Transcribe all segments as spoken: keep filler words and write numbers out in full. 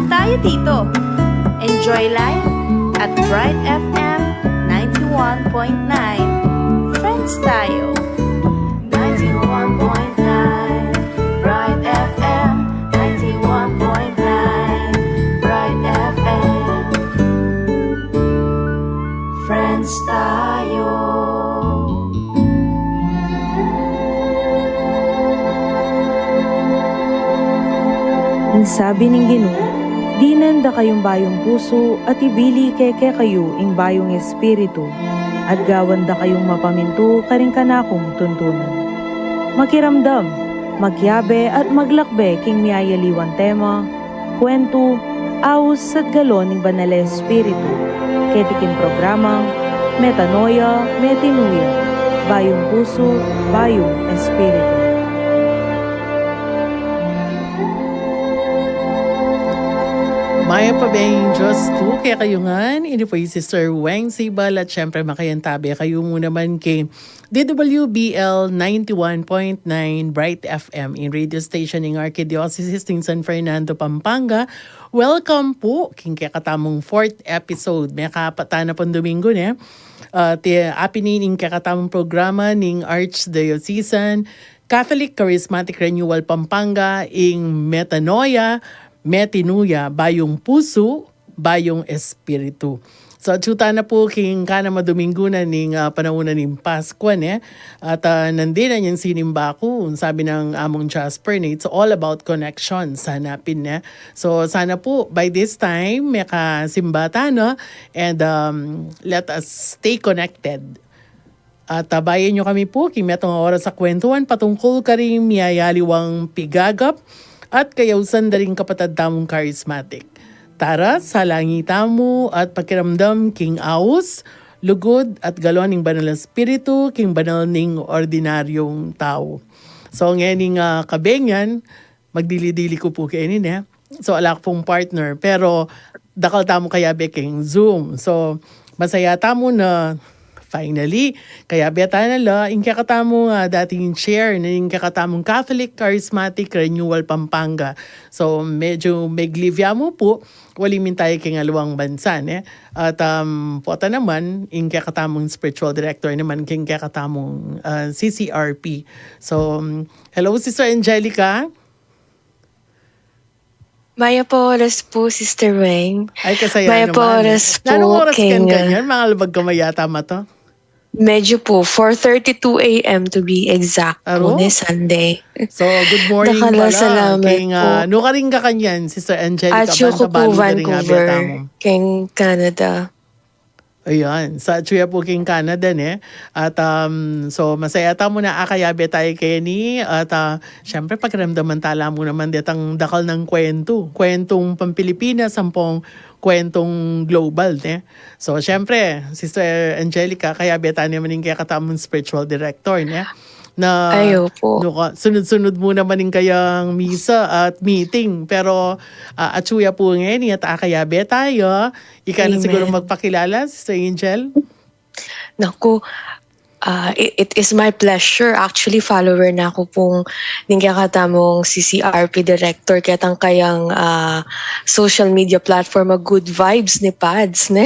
tayo dito. Enjoy life at Bright F M ninety-one point nine. Friends tayo. Ninety-one point nine Bright F M, ninety-one point nine Bright F M. Friends tayo. Ang sabi ning Ginu, dinan da kayung bayung pusu at ibili ke kekayu ing bayung espiritu, at gawan da kayung mapamintu karing kanakung tuntunan. Makiramdam, makiabe at maglakbe king miyayaliwang tema, kuwentu, aus at galon ning Banal a Espiritu, keti king programang Metanoia, Metanoia, Bayung Pusu, Bayung Espiritu. Mayap a beng Diyos pu kekayu ngan, ini pu i Sister Weng Sibal, at syempre makayantabe kayu mu naman king D W B L ninety-one point nine Bright F M, ing radio station ning Archdiocese ning San Fernando, Pampanga. Welcome pu king kekatamung fourth episode. Mekaapat na pung Domingo ne. At, eh, apin ing kekatamung programa ning Archdiocesan Catholic Charismatic Renewal Pampanga, ing Metanoia, Metanoia, Bayung Pusu, Bayung Espiritu. So, atyu tana pu king kanam a Domingo na ning, ah, panaun na ning Paskua, ne? At, ah, nandin na ing sinimba ku, sabi nang Among Jasper, ne, it's all about connection, sana pin, ne? So, sana pu, by this time, mekasimba tana, and, um, let us stay connected. At, ah, tabayan yu kami pu king metung a oras a kwentuhan patungkul karing miyayaliwang pigagap at kayausan da ring kapatad tamung karismatik. Tara, salangi tamu at pakiramdam king aus, lugud at galon ning Banal a Espiritu king banal ning ordinaryung tau. So, ngening, ah, kabengan, magdili-dili ku pu keni, ne? So, ala ku pung partner, pero dakal tamu kayabe king Zoom. So, masaya tamu na finally, kayabe tana la ing kekatamung, ah, dating chair ning kekatamung Catholic Charismatic Renewal Pampanga. So, medyu meglivya mu pu, uling minta ya king aliwang bansa, ne? At, um, pota naman, ing kekatamung spiritual director naman king kekatamung, ah, C C R P. So, um, hello, Sister Angelica. Mayap a oras pu, Sister Weng. Ay, kasaya naman, eh. Mayap a oras pu. Nanung oras king, ah, kanyan? Mangalabag ka mayata mata. Medyu pu, four thirty-two A M to be exact pu, ne, Sunday. So, good morning pala. Dakal a salamat pu. Nukarin ka kanyan, Sister Angelica? Atyu ku pu, Vancouver, king Canada. Ayan, sa atyu ya pu king Canada, ne? At, um, so, masaya tamu na akayabe tayu keni. At, ah, syempre, pakiramdaman tala mu naman detang dakal nang kwentu. Kwentung pang-Pilipinas, ampong kwentung global, ne? So, syempre, Sister Angelica, kayabe tana naman ing kekatamung spiritual director, ne? Na, ay, opo, nuka, sunod-sunod mu naman ing kayang misa at meeting. Pero, ah, atyu ya pu ngeni at akayabe tayu. Ika na siguru magpakilala, Sister Angel. Naku, ah, it, it is my pleasure. Actually, follower na ku pu ning kekatamung C C R P director, ketang kayang, ah, social media platform a Good Vibes ne, Pads, ne?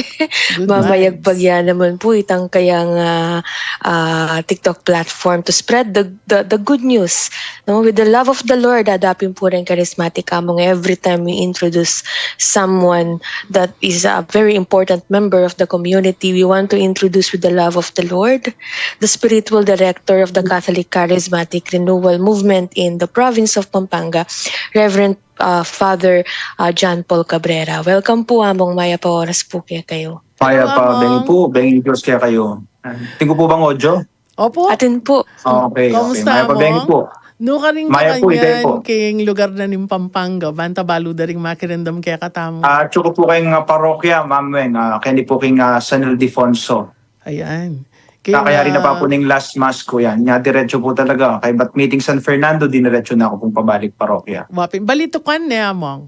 Good Vibes. Mamayagpag ya naman pu itang kayang, ah, ah, TikTok platform to spread the, the, the good news. No, with the love of the Lord, adapin pu reng charismatic among every time we introduce someone that is a very important member of the community. We want to introduce with the love of the Lord, the spiritual director of the Catholic Charismatic Renewal Movement in the province of Pampanga, Reverend, uh, Father, uh, John Paul Cabrera. Welcome pu, Among. Mayap a oras pu kekayu. Mayap a, Among. Bengi pu, bengi Dios kekayu. Atin ku pu bang audio? Opo. Atin pu. Okay, okay. Kamusta, Among? Mayap a bengi pu. Nukarin ka kanyan king lugar na ning Pampanga, banta balu da ring makiramdam kekatamu. Ah, atyu ku pu keng, ah, parokya, Ma'am Weng, ah, keni pu king, ah, San Ildefonso. Ayan. Kakayari na pa pu ning last mass ku yan. Nya diretso pu talaga. Kaybat meeting San Fernando, diniretso na ku pung pabalik parokya. Wapin. Balitukan ne, Among?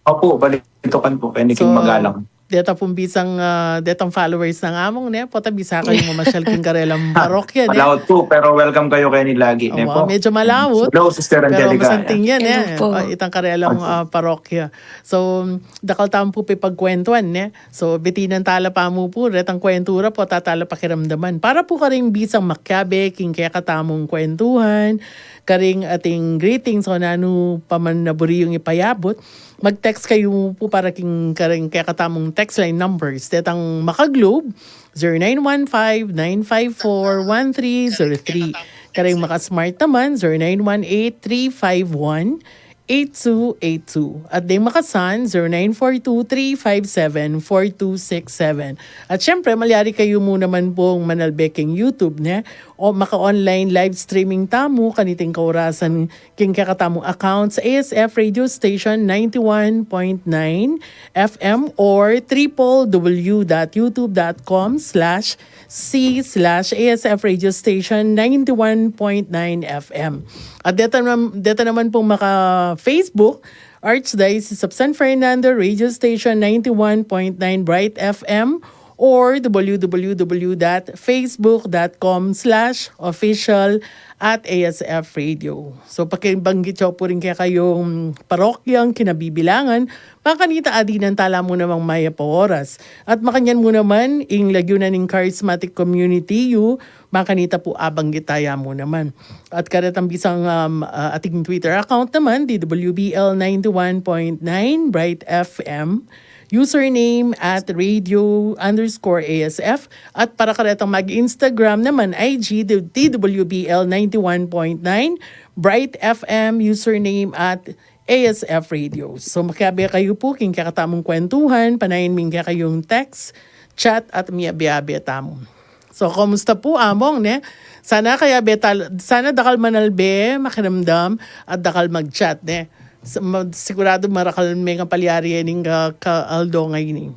Opo, Balitukan pu. Keni king Magalang. deta pung bisang, ah, detang followers nang Among, ne? Pota bisa kayung mamasyal king karelang parokya, ne? Malaut pu, pero welcome kayu keni lagi, ne pu? Awa, medyo malaut. Hello, Sister Angelica. Pero masanting yan, ne? Hello pu. Ah, itang karelang, ah, parokya. So, dakal tamu pu pepagkwentuan, ne? So, bitinan tala pamu pu, retang kwentu ra pu, tatala pakiramdaman. Para pu karing bisang makiabe king kekatamung kwentuhan, karing ating greetings o nanu pa man a buri yung ipayabut, mag-text kayu pu para king karing kekatamung text line numbers. Detang maka-Globe, zero nine one five, nine five four, one three zero three. Karing maka-Smart naman, zero nine one eight, three five one, eight two eight two. At deng maka-Sun, zero nine four two, three five seven, four two six seven. At syempre, malyari kayu mu naman pung manalbe king YouTube, ne? O maka-online live streaming tamu kaniting kaurasan king kekatamung accounts, A S F Radio Station ninety-one point nine F M or triple W dot youtube dot com slash C slash A S F Radio Station ninety-one point nine F M. At deta nam-, deta naman pung maka-Facebook, Archdiocese of San Fernando Radio Station ninety-one point nine Bright F M or W W W dot facebook dot com slash official at A S F Radio. So, pakibanggit yu pu rin kekayung parokyang kinabibilangan, makanita adinan tala mu namang mayap a oras. At makanyan mu naman, ing lagyu na ning charismatic community yu, makanita pu abanggit taya mu naman. At karetang bisang, um, ah, ating Twitter account naman, D W B L ninety-one point nine Bright F M, username at radio underscore A S F. At para karetang mag-Instagram naman, I G, D W B L ninety-one point nine Bright F M, username at A S F Radio. So, makiabe kayu pu king kekatamung kwentuhan, panayan mi ing kekayung text, chat, at miabe-abe tamu. So, kumusta pu, Among, ne? Sana kayabe tal-, sana dakal manalbe, makiramdam, at dakal mag-chat, ne? Sa-, ma-, siguradu marakal me nga palyari ning ka-, ka-aldo ngeni.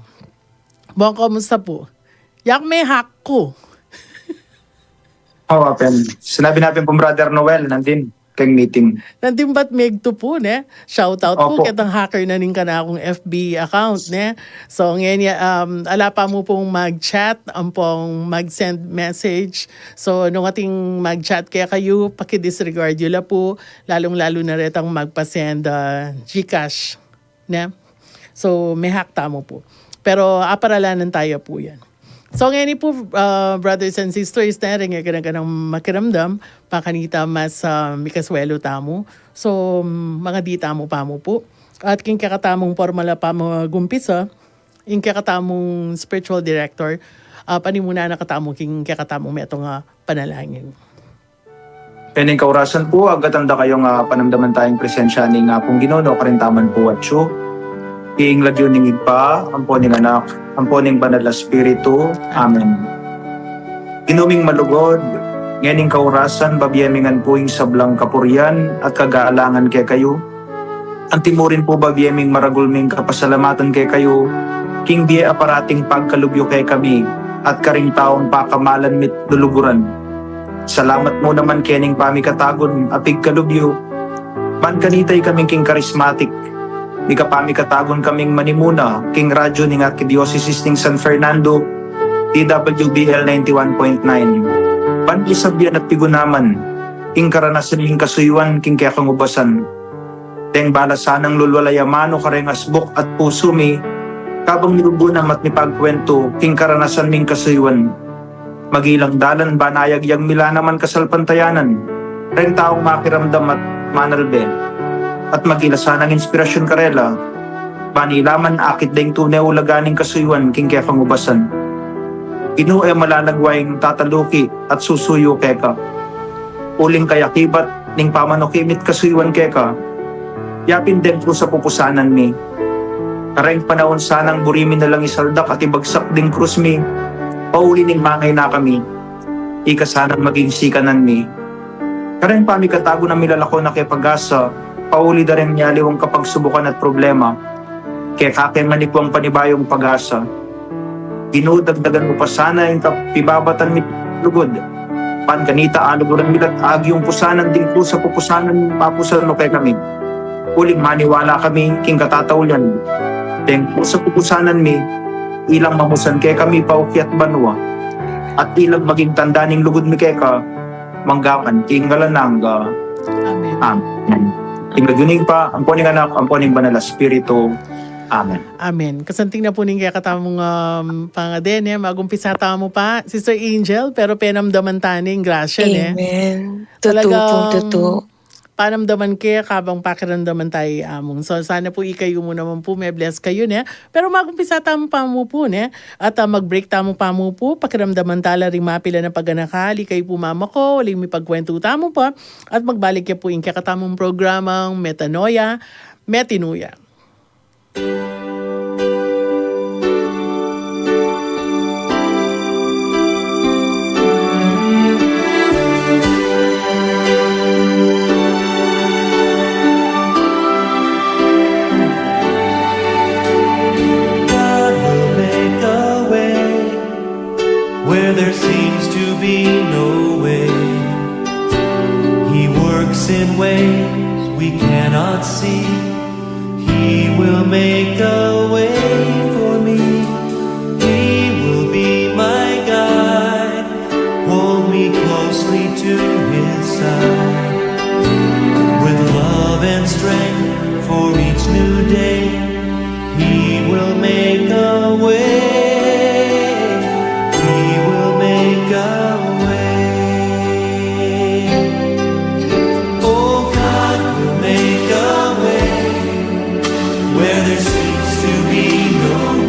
Bong, kumusta pu? Yak me hack ku. Awa pin. Sinabi na pin pung Brother Noel, nandin keng meeting. Nandin ba't megtu pu, ne? Shout out pu, opo, ketang hacker na ning kanakung F B account, ne? So, ngeni, um, ala pa mu pung mag-chat, ampong mag-send message. So, nung ating mag-chat kekayu, paki-disregard yu la pu, lalung-lalu na retang magpa-send, ah, GCash. Ne? So, me-hack tamu pu. Pero aparalanan taya pu yan. So, ngeni pu, ah, brothers and sisters, ne, reng e ka na kanang makiramdam, makanita mas, ah, mikasuelu tamu. So, mangadi tamu pa mu pu. At king kekatamung pormal a pamagumpisa, ing kekatamung spiritual director, ah, panimunan na katamu king kekatamung metung a panalangin. Kening kaurasan pu, agatan da kayung, ah, panamdaman taya ing presensya ning Apung Ginu, nukarin tamu man pu atyu. King lagyu ning Ibpa, ampo ning Anak, ampo ning Banal a Espiritu. Amen. Ginu ming malugud, ngening kaurasan, babie mi ngan pu ing sablang kapurian at kagalangan kekayu. Anti mu rin pu babie ming maragul ming kapasalamatan kekayu, king bie a parating pagkalub yu kekami, at karing taung pakamalan mi't luluguran. Salamat mu naman kening pamikatagun a pigkalub yu. Ban kanita ikaming king karismatik, mikapamikatagun kaming manimuna king radyu ning Arkidiosesis ning San Fernando, D W B L ninety-one point nine. Ban isabian at pigunaman ing karanasan ming kasuyuan king kekang ubasan. Deng bala sanang lulwalay a manu kareng asbuk at pusu mi, kabang mibugunam at mipagkuwentu king karanasan ming kasuyuan. Magilang dalan ban ayagyag mi la naman kasalpantayanan reng taung makiramdam at manalbe. At magila sanang inspirasyun karela, ban ila man akit deng tune ulaga ning kasuyuan king kekang ubasan. Ginu, e malalagwa ing tataluki at susuyu keka. Uling kayakibat ning pamanuki mi't kasuyuan keka, yapin deng krus a pupusanan mi. Kareng panaun sanang buri mi na lang isaldak at ibagsak ding krus mi, pauli ning mangay na kami, ika sanang maging sikanan mi. Kareng pamikatagun a milalako na ke pag-asa, pauli da reng mialiwang kapagsubukan at problema. Keka ke manipuang panibayung pag-asa. Ginu, dagdagan mu pa sana ing kapibabatan mi lugud. Ban kanita aluguran mi la't agyung pusanan ding krus a pupusanan, mapusan mu kekami. Uling maniwala kami king katataulian deng krus a pupusanan mi, ilang mamusan kekami paukyat banua, at ilang maging tanda ning lugud mi keka, manggaman king alang angga. Amen. Amen. King lagyu ning Ibpa, ampo ning Anak, ampo ning Banal a Espiritu. Amen. Amen. Kasanting na pu ning kekatamung, um, pangade, ne? Magumpisa tamu pa, Sister Angel, pero penamdaman tane ing grasya, ne? Amen. Tutu pung tutu. Panamdaman ke, kabang pakiramdaman tayu, among. So, sana pu ikayu mu naman pu, me-bless kayu, ne? Pero magumpisa tamu pa mu pu, ne? At, ah, mag-break tamu pa mu pu, pakiramdaman tala ring mapilan a paganakal, ikayu pu mamako, uling mipagkwentu tamu pa, at magbalik ya pu ing kekatamung programang Metanoia, Metinoia. God will make a way where there seems to be no way. He works in ways we cannot see. He will make a way for me. He will be my guide. Hold me closely to his side. With love and strength for each new day, he will make a way. He will make a way. Oh, God will make a way where there seems to be no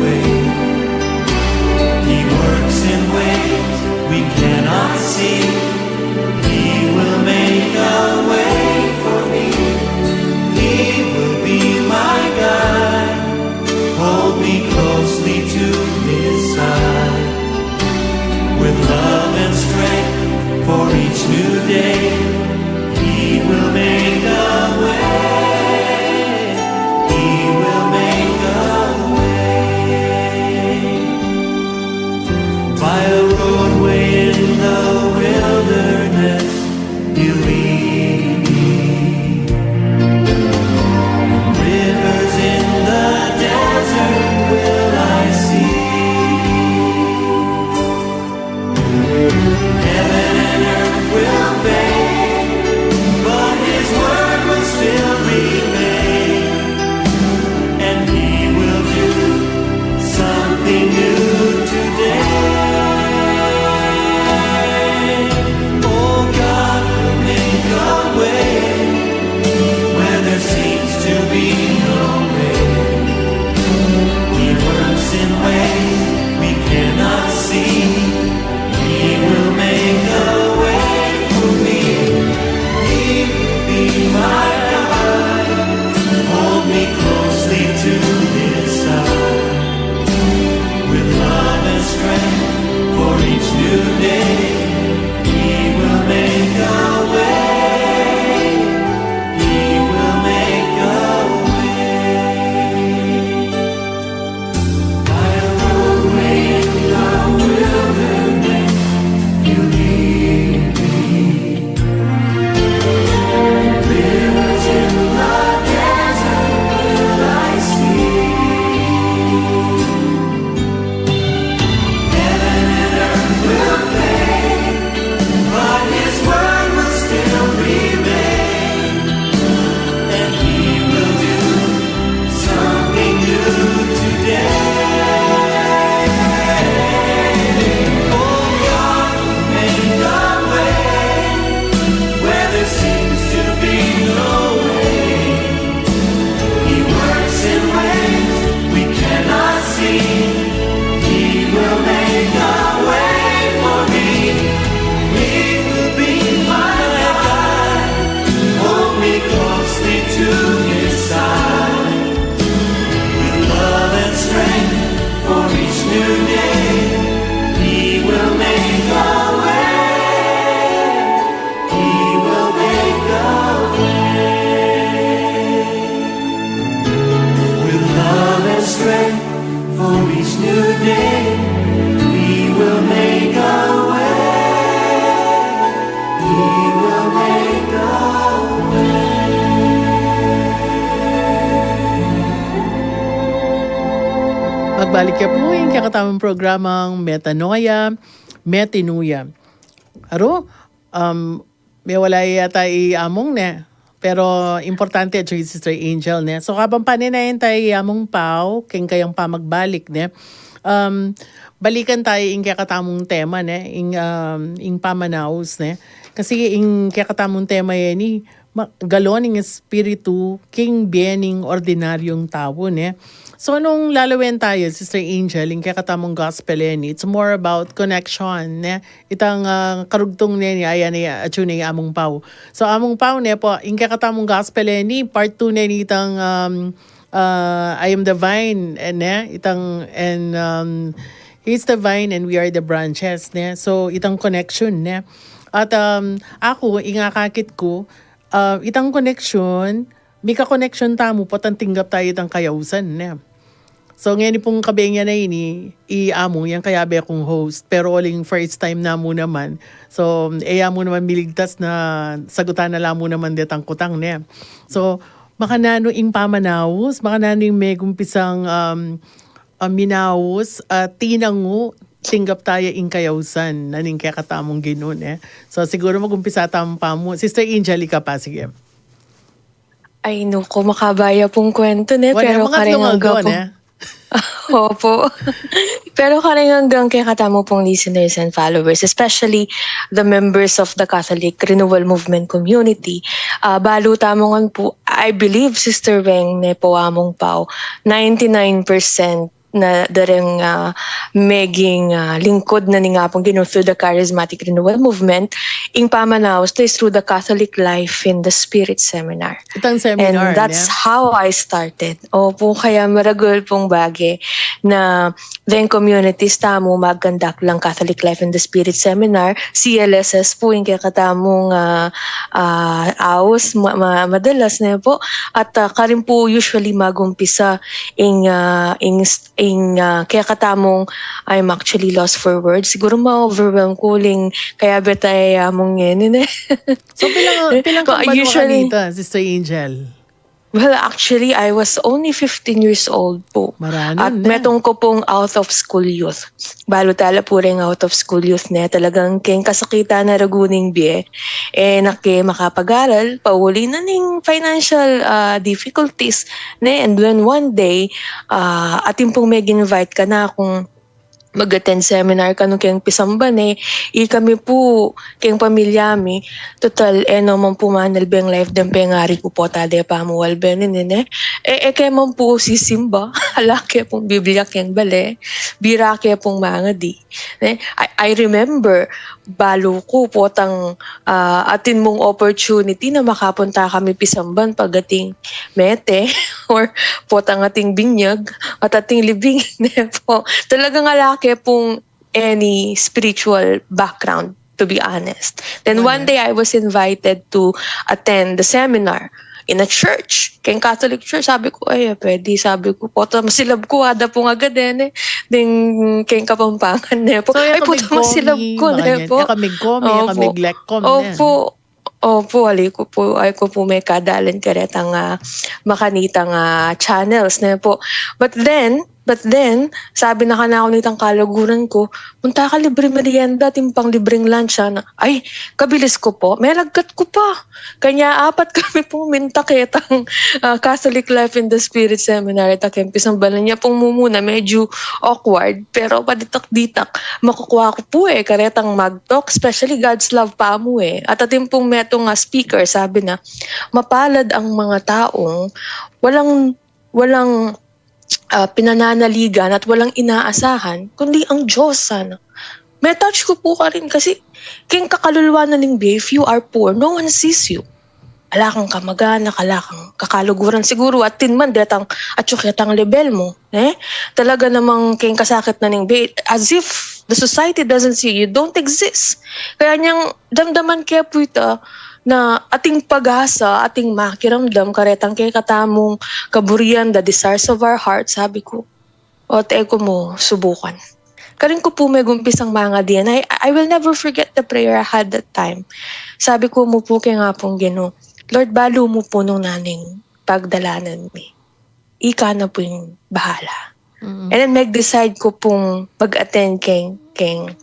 Balik ya pu ing kekatamung programang Metanoia, Metanoia. Aru, um, mewala ya yata i Among ne. Pero importante atyu i Sister Angel ne. So, kabang panenaya tamu i Among Pau, keng kayang pamagbalik ne. Um, balikan tamu ing kekatamung tema ne, ing, um, ing pamanaus ne. Kasi ing kekatamung tema ya ini, ma-, galon ing espiritu king bie ning ordinaryung tau ne. So, nung lalawen tamu, Sister Angel, ing kekatamung gospel ini, it's more about connection ne. Itang, ah, karugtung ne ini, ayan, ayan, atyu ne i Among Pau. So, Among Pau ne pu, ing kekatamung gospel ini, part two ne ini itang, um, ah, I am the vine, eh, ne? Itang, and, um, He's the vine and we are the branches ne. So, itang connection ne. At, um, aku, ing akakit ku, ah, itang connection, mika connection tamu, potang tinggap tamu itang kayausan ne. So, ngeni pung kabeng ya na ini, i Among, yang kayabe kung host, pero uling first time na mu naman. So, e ya mu naman miligtas na sagutan na la mu naman detang kutang ne. So, makananu ing pamanaus, makananu ing megumpisang, um, ah, minaus, ah, tinangu, tinggap tamu ing kayausan na ning kekatamung Ginu ne. So, siguru magumpisa tamu pa mu. Sister Angel, ika pa, sige. Ay, naku, makaba ya pung kwento ne, wala, pero mga kareng tulungan angga ko, pung ne? Opo. Pero kareng anggang kekatamu pung listeners and followers, especially the members of the Catholic Renewal Movement community, ah, balu tamu ngan pu, I believe, Sister Weng ne pu, Among Pau, ninety-nine percent na dareng, ah, meging, ah, lingkod na ning Apung Ginu through the Charismatic Renewal Movement, ing pamanaus da is through the Catholic Life in the Spirit Seminar. Itang seminar, and that's ne? How I started. Opo, kaya maragul pung bage na deng communities tamu mag-conduct lang Catholic Life in the Spirit Seminar, C L S S pu ing kekatamung, ah, ah, aus, ma-, ma-, madalas ne pu. At, ah, karin pu usually magumpisa ing, ah, ing s-, ing, ah, kekatamung, I'm actually lost for words. Siguru ma-overwhelm ku uling kayabe tamu i Among ngeni ne. So, pilan, pilan kang banua kanita, Sister Angel? Well, actually, I was only fifteen years old pu. At metung ku pung out of school youth. Balu tala pu reng out of school youth ne, talagang keng kasakitan na ragu ning bie, e na ke makapag-aral, pauli na ning financial, ah, difficulties ne. And when one day, ah, atin pung meg-invite kanakung mag-attend seminar kanu keng pisamban e, ikami pu keng pamilya mi, total, e no man pu manalbeng life deng pengari ku pu, ta de pa mu albe nini ne. E, e ke man pu sisimba, ala ke pung Biblia keng bale, bira ke pung mangadi ne. I, I remember, balu ku potang, ah, atin mung opportunity na makapunta kami pisamban pag ating mete, or potang ating binyag at ating libing ne pu. Talagang ala ke pung any spiritual background, to be honest. Then one day I was invited to attend the seminar in a church, keng Catholic church. Sabi ku, "Ay, pwede," sabi ku, "pota masilab ku, ada pung agad e ne." Ding keng Kapampangan ne pu. So, ay, pota masilab ku ne pu. Eka mig-komi, eka mig-lekkom ne. Opo. Opo, ali ku pu, ay ku pu mekadalan karetang, ah, makanitang, ah, channels ne pu. But then, but then, sabi na kanaku nitang kaluguran ku, "Munta ka, libre merienda, atin pang libreng lunch," sana. Ay, kabilis ku pu, melagkat ku pa. Kanya apat kami pung minta ketang, ah, Catholic Life in the Spirit Seminar, ita keng pisamban. Nya pung mumuna, medyo awkward, pero paditak-ditak, makukua ku pu e karetang mag-talk, especially God's love pa mu e. At atin pung metung a speaker, sabi na, "Mapalad ang mga taong walang, walang, ah, pinananaligan at walang inaasahan, kundi ang Diyos," sana. Me-touch ku pu karin kasi keng kakaluluan na ning bie, if you are poor, no one sees you. Ala kang kamag-anak, ala kang kakaluguran. Siguru atin man detang atyu ketang lebel mu, e? Talaga namang keng kasakit na ning bie, as if the society doesn't see you, you don't exist. Kaya nyang damdaman ke pu ita na ating pag-asa, ating makiramdam karetang kekatamung kaburian, the desires of our heart, sabi ku. Ot e ku mu subukan. Karin ku pu megumpisang mangadi yan. I, I will never forget the prayer I had that time. Sabi ku mu pu keng Apung Ginu, "Lord, balu mu pu nung nanung pagdalanan mi. Ika na pu ing bahala." And then, meg-decide ku pung mag-attend keng, keng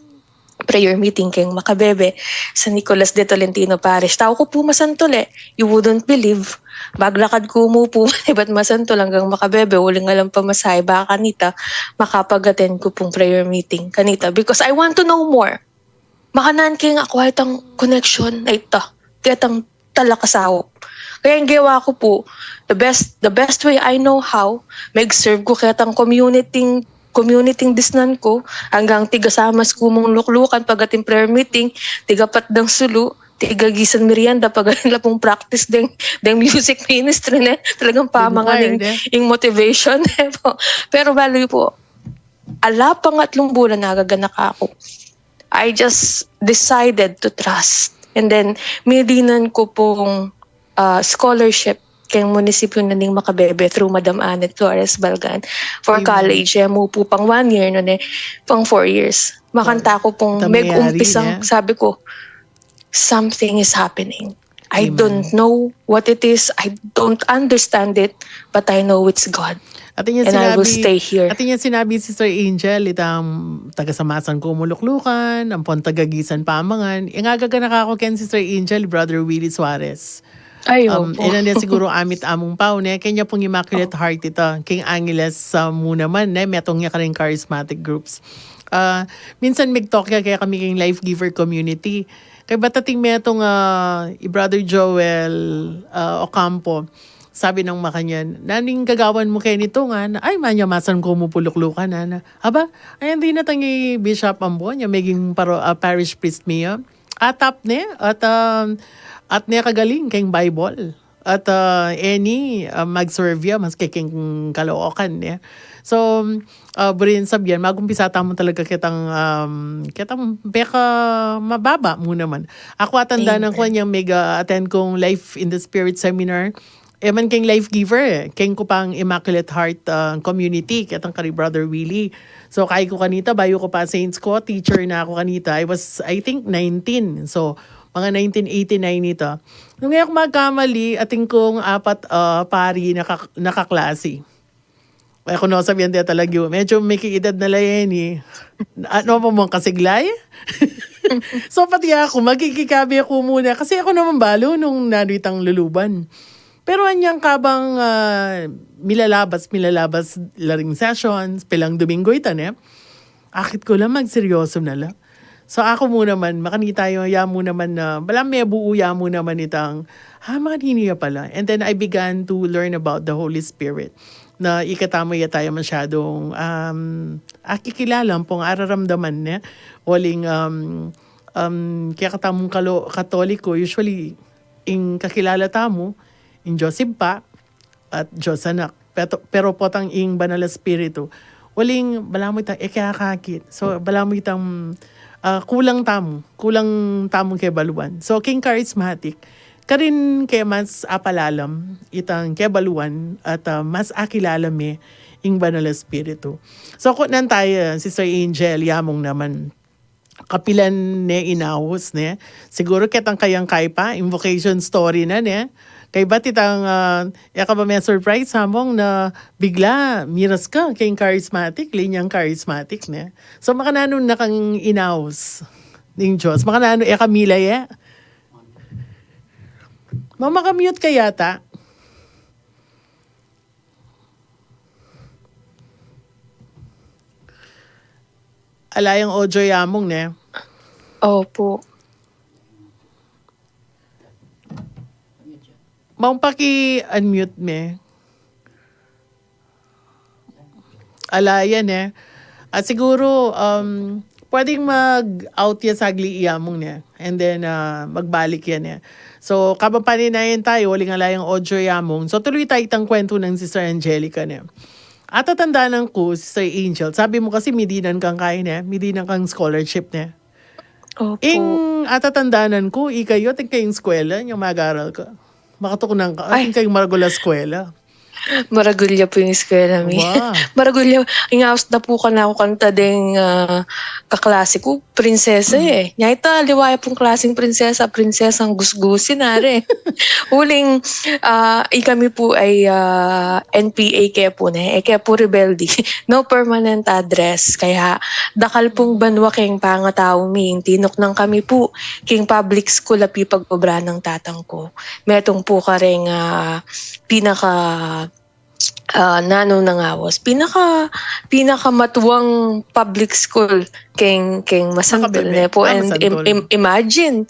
prayer meeting keng makabebe sa Nicolas de Tolentino Parish. Tau ku pu masantul e. You wouldn't believe. Maglakad ku mu pu, ibat masantul anggang makabebe, uling alang pamasahe, baka kanita, makapag-attend ku pung prayer meeting kanita. Because I want to know more. Makananu keng aku itang connection a ita, ketang talakasaup. Kaya ing gewa ku pu, the best, the best way I know how, meg-serve ku ketang community, community disnan ku, anggang tiga Samas ku mung luklukan pag-ating prayer meeting, tiga Patdang Sulu, tiga Gisan Merienda pag-ating la pung practice deng, deng music ministry, ne? Talagang pamangan ing, ing motivation, ne po? Pero balu yu pu, ala pangatlung bulan agaganaka ku. I just decided to trust. And then, midinan ku pung, ah, scholarship keng munisipyu na ning makabebe through Madam Annette Flores Balgan for college. E mu pu pang one year, nune, pang four years. Makanta ku pung meg-umpisang, sabi ku, something is happening. I don't know what it is. I don't understand it, but I know it's God. And I will stay here. Atin yang sinabi, Sister Angel, itang taga Samasan ku mung luklukan, ampon taga Gisan pamangan. Ing agaganaka ku ken Sister Angel, Brother Willie Suarez. Ay, opo. Ina ne siguru amit amung pau, ne? Kenya pung Immaculate Heart ita. King Angeles, ah, mu naman, ne? Metung ya karing charismatic groups. Ah, minsan mig-talk ya kekami king Life Giver Community. Kaybat ating metung, ah, i Brother Joel, ah, Ocampo, sabi nang makanyan, "Nanu ing gagawan mu keni?" Ngana, "Ay, manyamasan ku mu pu luklukan," ngana. "Aba, ay, e na tang i-bishop ampo, nya meging paro-, ah, parish priest mi ya." Atap ne, at, ah, at ne kagaling keng Bible. At, ah, e ni, ah, mag-serve ya, maski keng Caloocan, ne? So, ah, buri nang sabian, mag-umpisa tamu talaga ketang, um, ketang peka mababa mu naman. Aku atandanan ku anyang meg-attend kung Life in the Spirit seminar. E man keng Life Giver, e. Keng ku pang Immaculate Heart, ah, Community, ketang kari Brother Willie. So, kayi ku kanita, bayu ku pa Saints ku, teacher na ku kanita. I was, I think, nineteen. So, mga nineteen eighty-nine ita. Nung e ku magkamali, atin kung apat, ah, pari na ka-, na kaklasi. E ku no sabian de talaga yu. Medyo miki-edad na la yan e. Ano pa mung kasiglay? So, pati aku, makikikabe ku muna. Kasi aku naman balu nung nanu itang luluban. Pero anyang kabang, ah, milalabas, milalabas la ring sessions, pelang Domingo ita, ne? Akit ku la, magseryoso na la. So, aku mu naman, makanita yu, ya mu naman na, balamu mebuu ya mu naman itang, ah, makanini ya pala. And then I began to learn about the Holy Spirit. Na ikatamu ya taya masyadung, um, akikilala, ampong araramdaman, ne? Uling, um, um, kaya katamung kalo-, Katoliko, usually, ing kakilala tamu, ing Dios Ibpa, at Dios Anak. Pero, pero potang ing Banal Espiritu. Uling, balamu itang, e kaya kakit. So, balamu itang, ah, kulang tamu. Kulang tamung kebaluan. So, king charismatic, karin ke mas apalalam itang kebaluan at, ah, mas akilala me ing Banal Espiritu. So, kunan taya, Sister Angel, ya mung naman. Kapilan ne inaus, ne? Siguru ketang kayang kaypa, invocation story na, ne? Kaybat itang, ah, e ka ba me-surprise, hamong na bigla, miras ka, keng charismatic, linyang charismatic, ne? So, makananu na kang inaus ning Dios? Makananu, e ka milay, e? Mama ka mute ka yata. Ala yang audio ya mung, ne? Opo. Mung paki-unmute me. Ala yan, e. At siguru, um, pwedeng mag-out ya sagli ya mung, ne? And then, ah, magbalik yan, e. So, kabang paninayan tayu, uling ala yang audio ya mung. So, tuluy tayu itang kwentu nang Sister Angelica, ne? Atatandanan ku, Sister Angel, sabi mu kasi midinan kang kayi, ne? Midinan kang scholarship, ne? Opo. Ing atatandanan ku, ikayu, atin kayung eskwela, inyang mag-aral ka. Makatukunan ka, atin kayung maragul a eskwela. Maragul ya pu ing eskwela mi. Maragul ya, ing aus da pu kanaku kanta deng, ah, kaklase ku, prinsesa, eh. Nya ita, aliwa ya pung klaseng prinsesa, prinsesang gusgusin, are. Uling, ah, ikami pu ay, ah, N P A ke pu, ne? E ke pu rebelde. No permanent address. Kaya, dakal pung banua keng pangatau mi, ing tinuknang kami pu, keng public school a pipag-obra nang tatang ku. Metung pu kareng, ah, pinaka, ah, nanu nang awas, pinaka, pinakamatuang public school keng, keng Masantul, ne pu. And im-, im-, imagine,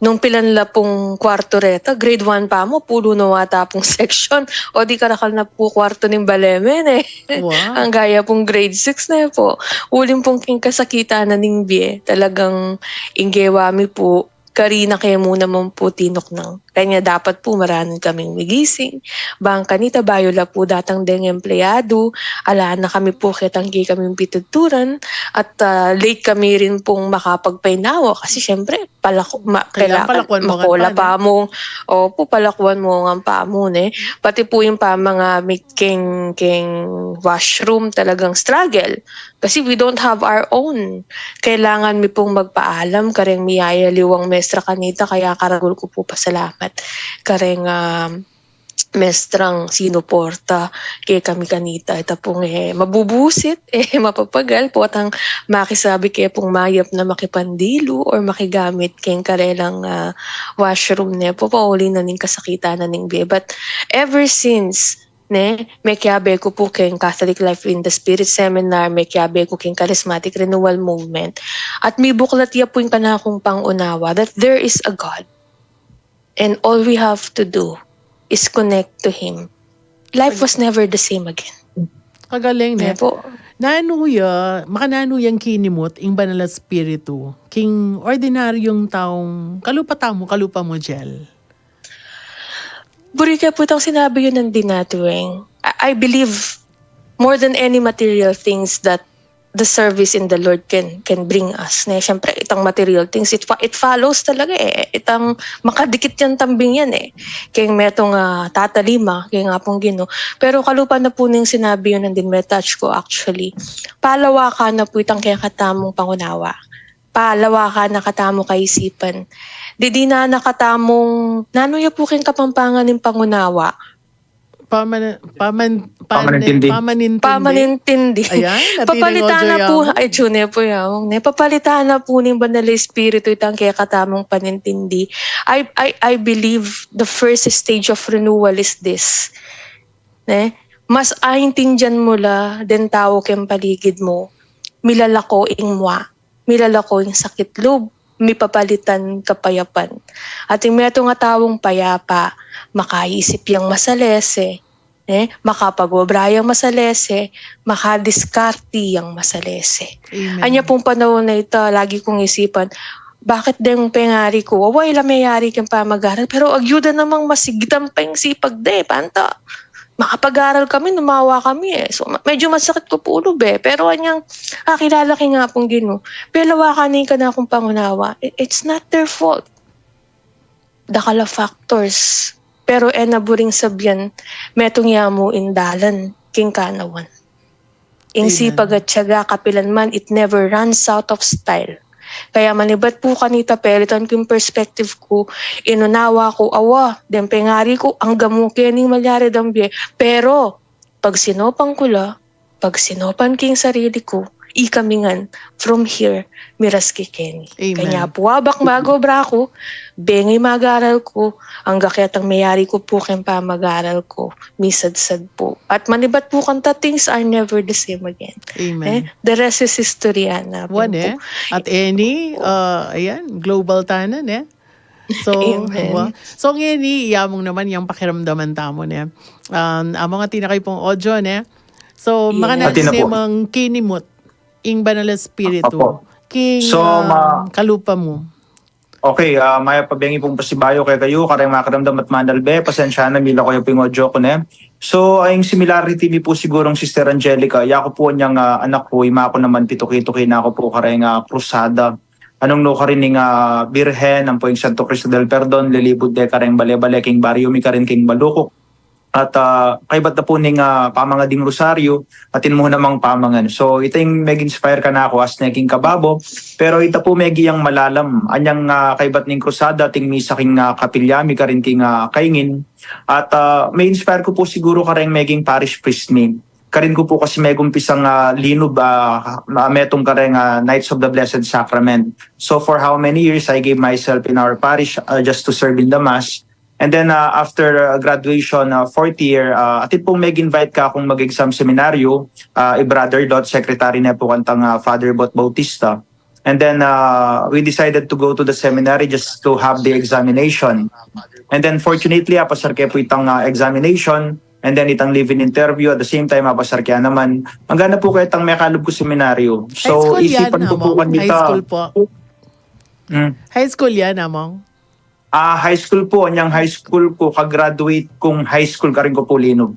nung pilan la pung kwarto reta, grade one pa mu, pulo na wata pung section, o di karakal na pu kwarto ning bale mi, ne. Angga ya pung grade six, ne pu. Uling pung keng kasakitan na ning bie, talagang ing gewa mi pu, karina ke mu naman pu tinuknang. Kanya dapat pu maranun kaming migising. Bang kanita bayu la pu datang deng empleyadu, ala na kami pu ketang ke kaming pituturan, at, ah, late kami rin pung makapagpainawa. Kasi siyempre, palaku-, ma-, kailangan pala-, palakuan mu ngan makola pa, ne? Opu, palakuan mu ngan pa mu, ne? Pati pu ing pamangamit keng, keng washroom, talagang struggle. Kasi we don't have our own. Kailangan mi pung magpaalam kareng miyayaliwang mestra kanita, kaya karagul ku pu pasalamat kareng, ah, mestrang sinuporta kekami kanita. Ita pung, eh, mabubusit, eh, mapapagal, potang makisabi ke pung mayap na makipandilu or makigamit keng karelang, ah, washroom, ne pu, pauli na ning kasakitan na ning bie. But ever since, ne, mekiabe ku pu keng Catholic Life in the Spirit Seminar, mekiabe ku keng Charismatic Renewal Movement. At mibuklat ya pu ing kanakung pangunawa that there is a God. And all we have to do is connect to Him. Life was never the same again. Kagaling, ne? Ne pu. Nanu ya, makananu yang kinimut ing Banal a Espiritu king ordinaryung taung kalupa tamu, kalupa mu, Jel? Buri ke pu itang sinabi yu nandin, Ate Weng. I, I believe more than any material things that the service in the Lord can, can bring us, ne? Siyempre, itang material things, it fo-, it follows talaga, eh. Itang makadikit yang tambing yan, eh. Keng metung, ah, tatalima, keng Apung Ginu. Pero kalupa na pu ning sinabi yu nandin, me-touch ku actually. Palawakan na pu itang kekatamung pangunawa. Palawakan na katamung kaisipan. Didinan na katamung, nanu ya pu keng Kapampangan ing pangunawa? Paman-, paman-, pamanintindi. Pamanintindi. Pamanintindi. Ayan, papalitan na pu, ay, tune pu yaong, ne? Papalitan na pu ning Banal a Espiritu itang kekatamung panintindi. I, I, I believe the first stage of renewal is this. Ne? Mas aintindian mu la deng tau keng paligid mu, milalako ing mua, milalako ing sakit lub, mipapalitan kapayapan. At ing metung a taung payapa, makaisip yang masalese, eh, makapag-obra yang masalese, makadiskarte yang masalese. Amen. Anya pung panaun a ita, lagi kung isipan, bakit deng pengari ku, awa, ila meyari keng pamagaral, pero agyu da namang masigit ang pangsipag de, panta makapag-aral kami, numawa kami, eh. So, ma-, medyo masakit ku pu lub, eh. Pero anyang akilala ke ing Apung Ginu, pelawakan ne ing kanakung pangunawa. I-, it's not their fault. Dakal a factors. Pero e na buring sabian, metung ya mu ing dalan king kanawan. Ing sipag at tiyaga kapilan man, it never runs out of style. Kaya manibat pu kanita, pelitan ku ing perspective ku, inunawa ku, awa, deng pengari ku, angga mu keni malyari dang bie. Pero, pag sinopan ku la, pag sinopan ku ing sarili ku, ikami ngan, from here, miras kekeni. Amen. Kanya pu, abak mag-obra ku, bengi mag-aral ku, angga ketang meyari ku pu keng pamag-aral ku, misadsad pu. At manibat pu kanta, things are never the same again. Amen. Eh, the rest is history, ana. Pu, eh. At eni, uh, ayan, global tana, ne? So, amen. So, ngeni, iya mung naman yang pakiramdaman tamu, ne? Um, among atin na kayu pung audio, ne? So, makananu ne mang kinimut ing Banal a Espiritu king, um, kalupa mu? Okay, ah, mayap a bengi pung pasibayu kekayu, kareng makiramdam at manalbe, pasensya na, milako ya pu ing audio ku, ne? So, ay, ing similarity mi pu sigurung Sister Angelica, yaku pu anyang, ah, anak ku, ima ku naman pituki-tuki na ku pu kareng, ah, krusada. Anung nu karin ing, ah, Birhen, ampo ing Santo Cristo del Perdon, lilibud de kareng bale-bale king baryu mi karin king Balukuk. At, ah, kaybat na pu ning, ah, pamanga ding rosaryo, atin mu namang pamangan. So, ita ing meg-inspire kanaku as ne king kababo, pero ita pu megi yang malalam. Anyang, ah, kaybat ning krusada, ating misa king, ah, kapilya mi karin king, ah, kaingin. At, ah, me-inspire ku pu siguru kareng meging parish priest mi. Karin ku pu kasi megumpisang, ah, linub, ah, ah, metung kareng, ah, Knights of the Blessed Sacrament. So for how many years I gave myself in our parish, ah, just to serve in the mass. And then, ah, after, ah, graduation, ah, fourth year, ah, atin pung meg-invite kakung mag-exam seminaryo, ah, i Brother Dot, secretary ne pu kantang, ah, Father Bot Bautista. And then, ah, we decided to go to the seminary just to have the examination. And then fortunately, apasar ke pu itang, ah, examination, and then itang live-in interview, at the same time, apasar ke naman. Angga na pu ketang mekalub ku seminaryo. So, isipan ku pu kanita. High school pu. Mm. High school yan, Among? Ah, high school pu, anyang high school ku, ka-graduate kung high school karin ku pu linub.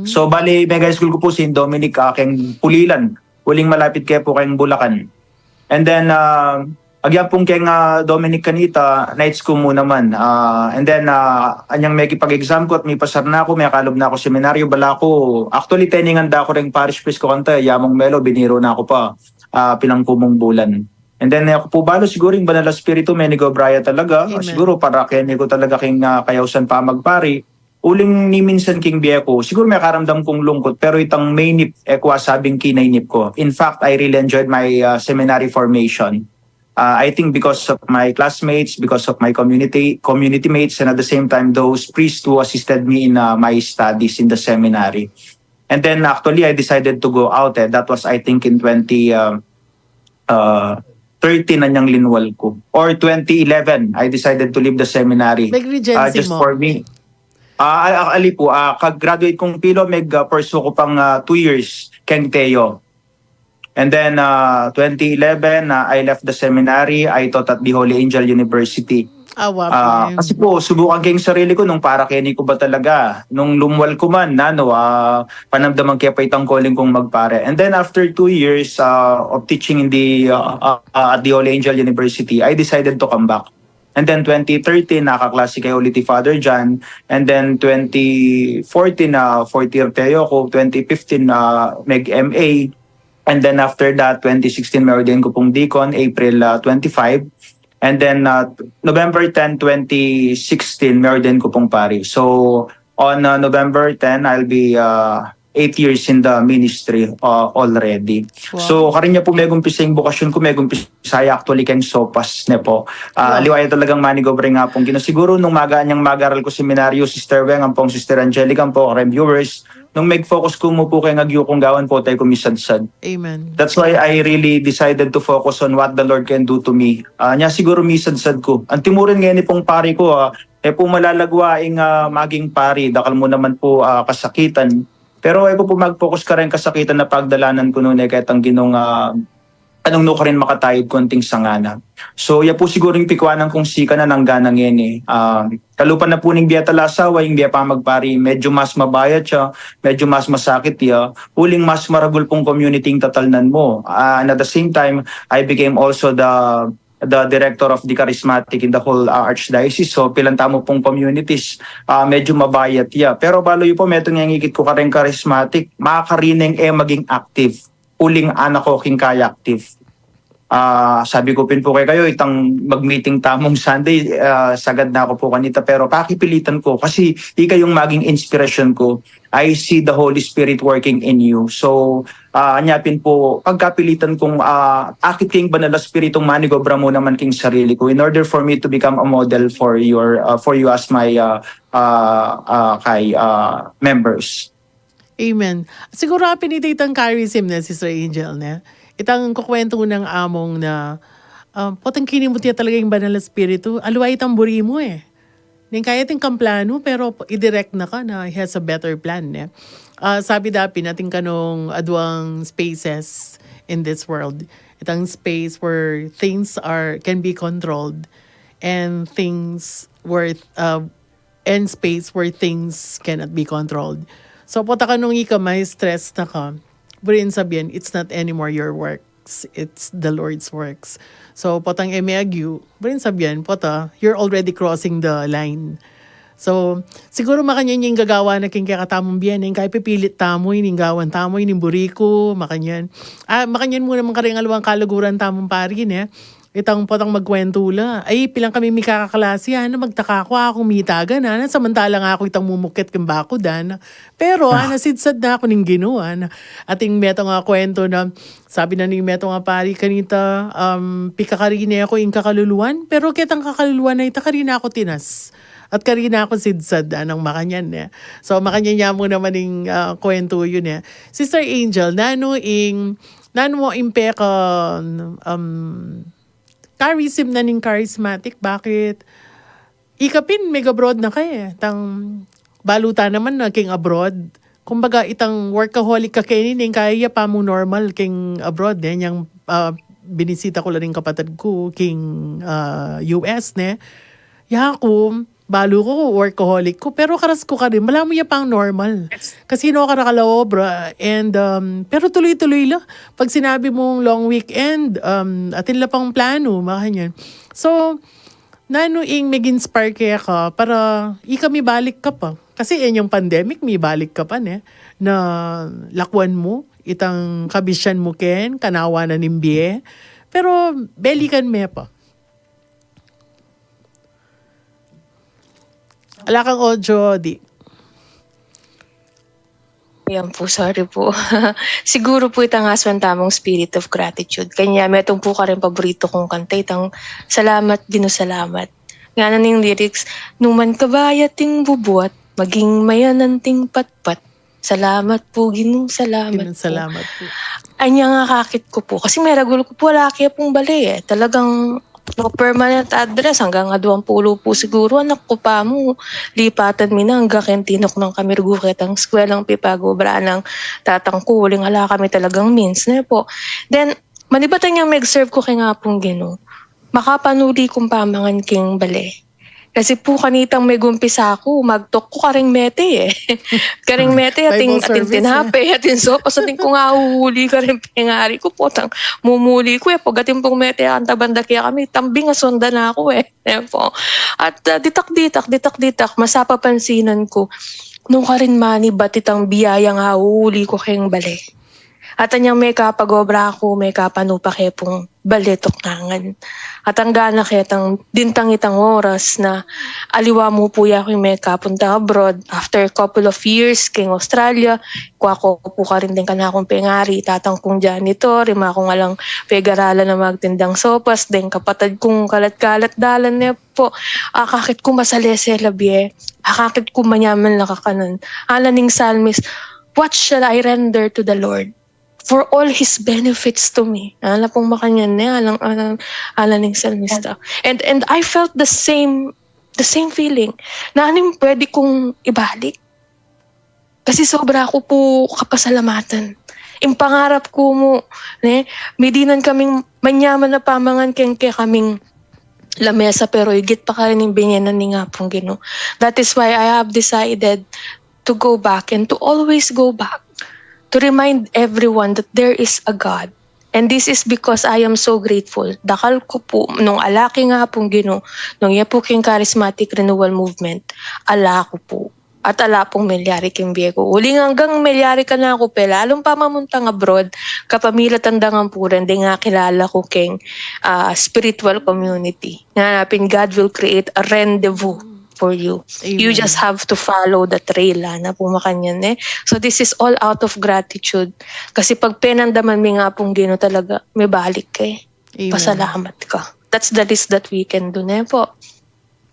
So, bali, meg-high school ku pu Saint Dominic, ah, keng Pulilan. Uling malapit ke pu keng Bulacan. And then, ah, agyang pung keng, ah, Dominic kanita, Knights ku mu naman. Ah, and then, ah, anyang mekipag-exam ku at mipasar na ku, mekalub na ku seminaryo, bala ku, actually, teningan da ku reng parish priest ku kanta, i Among Melo, biniru na ku pa, ah, pinangkumung bulan. And then, aku pu balu, siguro ing Banal a Espiritu, menigobra ya talaga. Amen. Siguro, para keni ku talaga king, ah, kayausan pamagpari. Uling ni minsan king bie ku, siguro mekaramdam kung lungkut, pero itang mainip, e ku asabing kinainip ku. In fact, I really enjoyed my, ah, seminary formation. Ah, I think because of my classmates, because of my community, community mates, and at the same time, those priests who assisted me in, ah, my studies in the seminary. And then, actually, I decided to go out, eh. That was, I think, in twenty, ah, ah, thirteen anyang linwal ku. Or twenty eleven, I decided to leave the seminary. Meg-regency mu? Ah, just for me. Ah, ah, ali pu, ah, ka-graduate kung pilo, meg, ah, pursue ku pang, ah, two years keng Teo. And then, ah, twenty eleven, ah, I left the seminary. I taught at the Holy Angel University. Ah, kasi pu, subukan ke ing sarili ku nung para keni ku ba talaga. Nung lumwal ku man, nanu, ah, panamdaman ke pa itang calling kung magpare. And then after two years, ah, of teaching in the, ah, ah, ah, at the Holy Angel University, I decided to come back. And then twenty thirteen, nakaklase ke ulit i Father John. And then twenty fourteen, ah, fourth year Teo ku. Twenty fifteen, ah, meg-M A. And then after that, twenty sixteen, me-ordain ku pung deacon, April, ah, twenty-five. And then, ah, November ten, twenty sixteen, me-ordain ku pung pari. So, on, ah, November ten, I'll be, ah, eight years in the ministry, ah, already. Wow. So, karin ya pu megumpisa ing bokasyon ku, megumpisa ya actually keng sopas, ne pu. Ah, wow. Aliwa ya talagang manigobra ing Apung Ginu. Siguro nung maga anyang mag-aral ku seminaryo, Sister Weng, ampong Sister Angelica, ampong kareng viewers, nung meg-focus ku mu pu keng agyu kung gawan, potay ku misadsad. Amen. That's why I really decided to focus on what the Lord can do to me. Ah, nya siguro misadsad ku. Antimurin ngeni pung pari ku, ah, e pu malalagwa ing, ah, maging pari, dakal mu naman pu, ah, kasakitan. Pero e ku pu mag-focus kareng kasakitan a pagdalanan ku nune, ketang Ginung, ah, anung nukarin makatayud ku anting sangana. So, ya pu siguro ing pikuanan kung sikanan angga na ngeni. Ah, kalupa na pu ning bie talasawa, ing bie pamagpari, medyo mas mabayat ya, medyo mas masakit ya, uling mas maragul pung community ing tatalnan mu. Ah, and at the same time, I became also the the director of the charismatic in the whole, ah, archdiocese. So, pilan tamu pung communities, ah, medyo mabayat ya. Pero balu yu pu, metung yang ikit ku kareng charismatic, makakarineng e maging active. Uling anak ku king kaya active. Ah, sabi ku pin pu kekayu, itang mag-meeting tamung Sunday, ah, sagad na ku pu kanita, pero kakipilitan ku kasi ika yung maging inspirasyon ku. I see the Holy Spirit working in you. So, ah, anya pin pu, pagkapilitan kung, ah, akit king Banal a Espiritung manigobra mu naman king sarili ku in order for me to become a model for your, ah, for you as my, ah, ah, ah, kay, ah, members. Amen. Siguro apin ita itang charism ne, Sister Angel, ne? Itang kukwentu nang Among na, ah, potang kinimut ya talaga ing Banal a Espiritu. Aliwa itang buri mu, e. Ning kaya atin kang plano, pero i-direct na ka na he has a better plan, ne? Ah, sabi dapin, atin kanung aduang spaces in this world. Itang space where things are, can be controlled, and things where, uh, and space where things cannot be controlled. So, pota kanung ika ma-stress na ka, buri nang sabian, it's not anymore your works, it's the Lord's works. So, potang e me agyu, buri nang sabian, pota, you're already crossing the line. So, siguru makanyan ing gagawan na king kekatamung bie, ne, ing kaya pipilit tamu, ining gawan tamu, ining buri ku, makanyan. Ah, makanyan mu naman karing aliwang kaluguran tamung pari, ne. Itang potang magkwentu la. Ay, pilan kami mikakaklase, ana, magtaka ku, aku mitagan, ana, samantalang aku itang mumukit king bakudan. Pero, ana, sidsad na ku ning Ginu, ana. Atin metung a kwentu na, sabi na ning metung a pari kanita, um, pikakarine ku ing kakaluluan, pero ketang kakaluluan a ita karina ku tinas. At karina ku sidsad, anang makanyan, ne. So, makanyan ya mu naman ing, ah, kwentu yu, ne. Sister Angel, nanu ing, nanu mu ing peka, um, charism na ning charismatic? Bakit? Ika pin, meg-abroad na ka, e. Tang balu ta naman na king abroad. Kumbaga, itang workaholic ka keni, ne, ing kaya ya pa mu normal king abroad, ne, nyang, ah, binisita ku la ring kapatad ku king, ah, U S, ne. Yaku, balu ku, workaholic ku, pero karas ku karin, balamu ya pang normal. Kasi no, karakal a obra, and, um, pero tuloy-tuloy la. Pag sinabi mung long weekend, um, atin la pang plano, makanyan. So, nanu ing meg-inspire keka para ika mibalik ka pa? Kasi inyang pandemic, mibalik ka pa, ne? Na lakwan mu itang kabisyan mu ken kanawan na ning bie. Pero belikan me pa. Ala kang audio, di. Yan po, sorry po. Siguro po itang aswan tamung spirit of gratitude. Kanya metung po karin paborito kung kanta, itang Salamat, Ginu, salamat. Ngana ning lyrics, "Numan kabayat ting bubuat, maging mayanan ting patpat. Salamat po, Ginu, salamat po." Salamat po. Anya nga akakit ku po. Kasi meragul ku po, ala ke pung bale, e. Talagang no permanent address, anggang aduang pulu po siguro, anak ku pa mu, lipatan mi na, angga king tinuknang kami rugu ketang eskuelang pipagobra nang tatang ku, uling ala kami talagang means, ne po. Then, manibat inyang meg-serve ku king Apung Ginu, makapanuli kung pamangan king bale. Kasi po kanitang megumpisa ku, magtok ku karing mete, e. Karing mete, atin, atin tinape, atin sopas, atin kung ahuhuli karing pengari ku, potang mumuli ku, e. Pag atin pung mete, antabanda kaya kami, tambing asundan na ku, e. E po. At, ah, ditak-ditak, ditak-ditak, masapapansinan ku, nung karin manibat itang biyayang ahuhuli ku keng bale. At anyang mekapagobra ku, mekapanupa ke pung bale tuknangan. At angga na ketang dintang itang oras na aliwa mu po ya ku ing mekapunta abroad. After a couple of years, keng Australia, kua ku po karin deng kanakung pengari, tatang kung janitor, ima kung alang pegaralan na magtindang sopas, deng kapatad kung kalat-kalat dalan, ne po. Akakit ku masalese la bie. Akakit ku manyaman la kakanan. Ala ning psalmist, "What shall I render to the Lord for all his benefits to me?" Ala pung makanyan, ne, alang, alang, ala ning salmista. And, and I felt the same, the same feeling. Na anim pwede kung ibalik. Kasi sobra ku pu kapasalamatan. Ing pangarap ku mu, ne, midinan kaming manyaman a pamangan keng kekaming lamesa, pero igit pa karin ing binie na ning Apung Ginu. That is why I have decided to go back and to always go back to remind everyone that there is a God. And this is because I am so grateful. Dakal ku pu, nung ala king Apung Ginu, nung iya pu king charismatic renewal movement, ala ku pu. At ala pung milyari king bie ku. Uling anggang milyari kanaku pe, lalung pamamuntang abroad, kapamilatan da ngan pu ren deng akilala ku keng, ah, spiritual community. Ngana pin, God will create a rendezvous for you. You just have to follow the trail, ana pu makanyan, e. So this is all out of gratitude. Kasi pag penandaman mi ing Apung Ginu talaga, mibalik ka, e. Pasalamat ka. That's the least that we can do, ne po?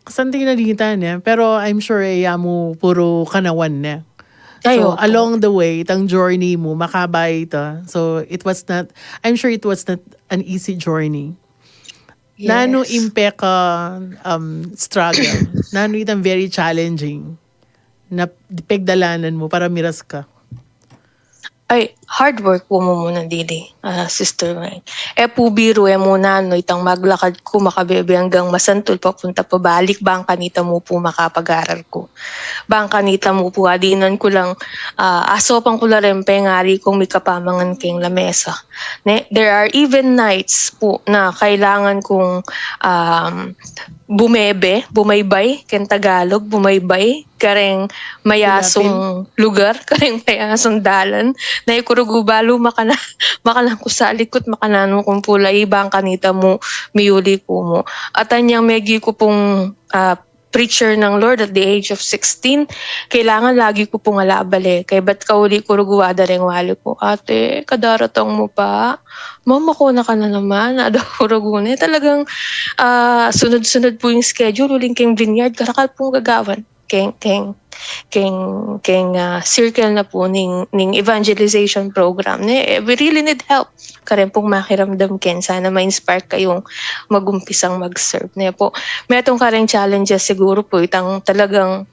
Something na ditan, e. Pero I'm sure, e, ya mu puru kanawan, e. So, along the way, itang journey mu, makabay ita. So, it was not, I'm sure it was not an easy journey. Nanu ing peka, um, struggle? Nanu itang very challenging na pegdalanan mu para miras ka? Ay, hard work pu mu muna dili, ah, Sister Meng. E pu biru, e mu nanu itang maglakad ku makabebe anggang masantul papunta pabalik, bang kanita mu pu makapag-aral ku. Bang kanita mu pu, adinan ku lang, ah, asopan ku la ring pengari kung mikapamangan keng lamesa. Ne, there are even nights pu na kailangan kung, um, bumebe, bumaybay, keng Tagalog, bumaybay, kareng mayasung lugar, kareng mayasung dalan. Na ikurugu balu makana, makanan ku sa likut, makananu kung pula, ibang kanita mu, miyuli ku mu. At anyang megi ku pung, ah, preacher ng Lord at the age of sixteen, kailangan lagi ku pung alabale. Kaya ba't kauli kurugu ada reng wali ku, "Ate, kadaratang mu pa? Mama ko na ka na naman." Ada kurugu na. Talagang, ah, sunod-sunod po yung schedule. Uling keng vineyard, karakal pong gagawan. Keng, keng, keng, keng, ah, circle na po ning, ning evangelization program. Ne? Eh, we really need help. Karen pong makiramdam ken, sana ma-inspire kayong mag-umpisang mag-serve. Ne po? Metung kareng challenges siguro po, itang talagang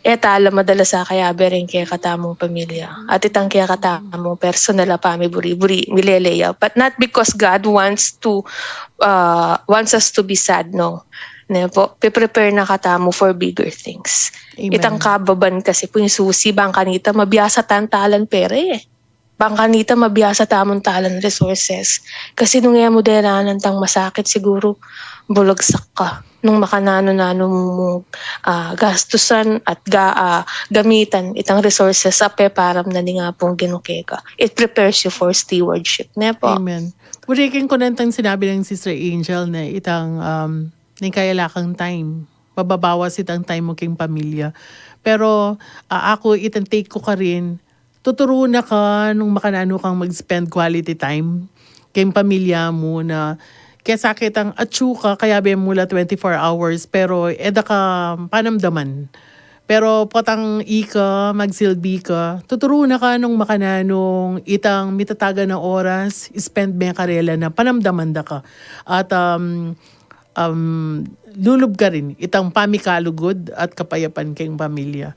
e tala madala sa kayabe reng kekatamung pamilya. At itang kekatamung personal a pamiburi-buri, mileleya. But not because God wants to, uh, wants us to be sad, no. Ne po? Pe-prepare na katamu for bigger things. Amen. Itang kababan kasi po yung susi, bang kanita, mabiasa tan talan pere. Bang kanita mabiasa tamung talan resources. Kasi nung e mu deranan tang masakit, siguro bulagsak ka. Nung makananu-nanu mu, ah, gastusan at ga-, ah, gamitan itang resources a peparam na ning Apung Ginu keka. It prepares you for stewardship, ne po? Amen. Buriking ku nang itang sinabi ng Sister Angel na itang, um, ning kaya lakang time. Mababawas itang time mu king pamilya. Pero, ah, aku, itang take ku karin, tuturu na ka nung makananu kang mag-spend quality time keng pamilya mu na kesa kitang atsu ka, kayabe mu la twenty-four hours, pero e da ka panamdaman. Pero potang ika, magsilbi ka, tuturu na ka nung makananung itang mitatagan a oras, spend me karela na panamdaman da ka. At, um, um, lulub karin itang pamikalugud at kapayapan keng pamilya.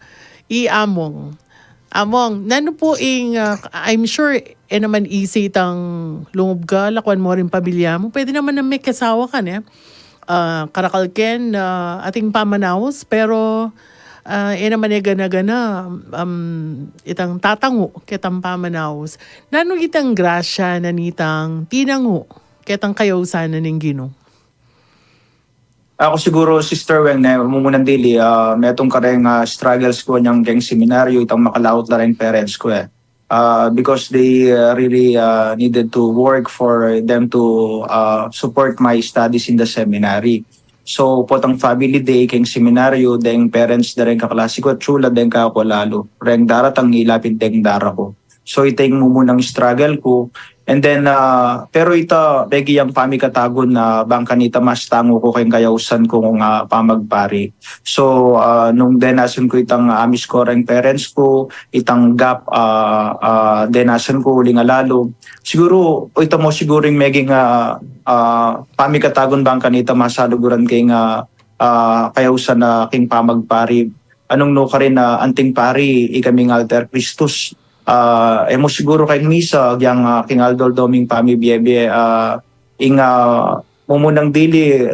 I Among. Among, nanu po ing, ah, I'm sure, e naman easy itang lungub ka, lakwan mo ring pamilya mu. Pwede naman na mekasawa ka, ne? Ah, karakal ken, ah, ating pamanaus, pero, ah, e naman e gana-gana, um, itang tatangu ketang pamanaus. Nanu itang grasya na nitang tinangu ketang kayausan na ning Ginu? Aku siguro, Sister Weng, ne, mumunang dili, ah, metung kareng, ah, struggles ku anyang keng seminaryo, itang makalaut la reng parents ku, e. Ah, because they, ah, really, ah, needed to work for them to, ah, support my studies in the seminary. So, potang family day keng seminaryo, deng parents da reng kaklase ku, atsu la deng kaku lalu. Reng daratang ilapit deng dara ku. So, ita ing mumunang struggle ku. And then, ah, pero ita, megi yang pamikatagun na bang kanita mas tangu ku keng kayausan kung, ah, pamagpari. So, ah, nung denasan ku itang amis ku reng parents ku, itang gap, ah, ah, denasan ku uling alalu. Siguro, ita mu siguro ing meging, ah, ah, pamikatagun bang kanita masaluguran keng, ah, ah, kayausan na king pamagpari. Anung nu karin na anting pari, ikaming alter Christus. Ah, e mu siguro keng misa, agyang, ah, king aldo-aldo ming pamibiye-biye, ah, ing, ah, mumunang dili,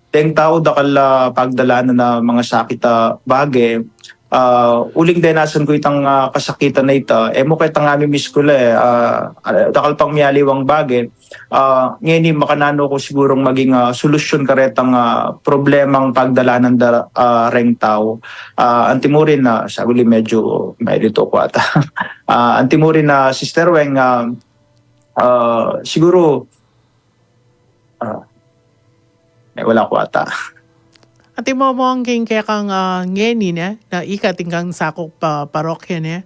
deng tau dakal, ah, pagdalanan na mangasakit a bage, ah, uling denasan ku itang, ah, kasakitan a ita, e mu ketang amimiskul, e, ah, dakal pang mialiwang bage, ah, ngeni makananu ku sigurung maging, ah, solusyon karetang, ah, problemang pagdalanan da, ah, reng tau. Ah, antimurin na, saguli medyo mailito ku ata. Ah, antimurin na, Sister Weng, ah, ah, siguro, ah, e, wala ku ata. Ati Momong, king kekang, ah, ngeni, ne, na ika atin kang sakup a parokya, ne.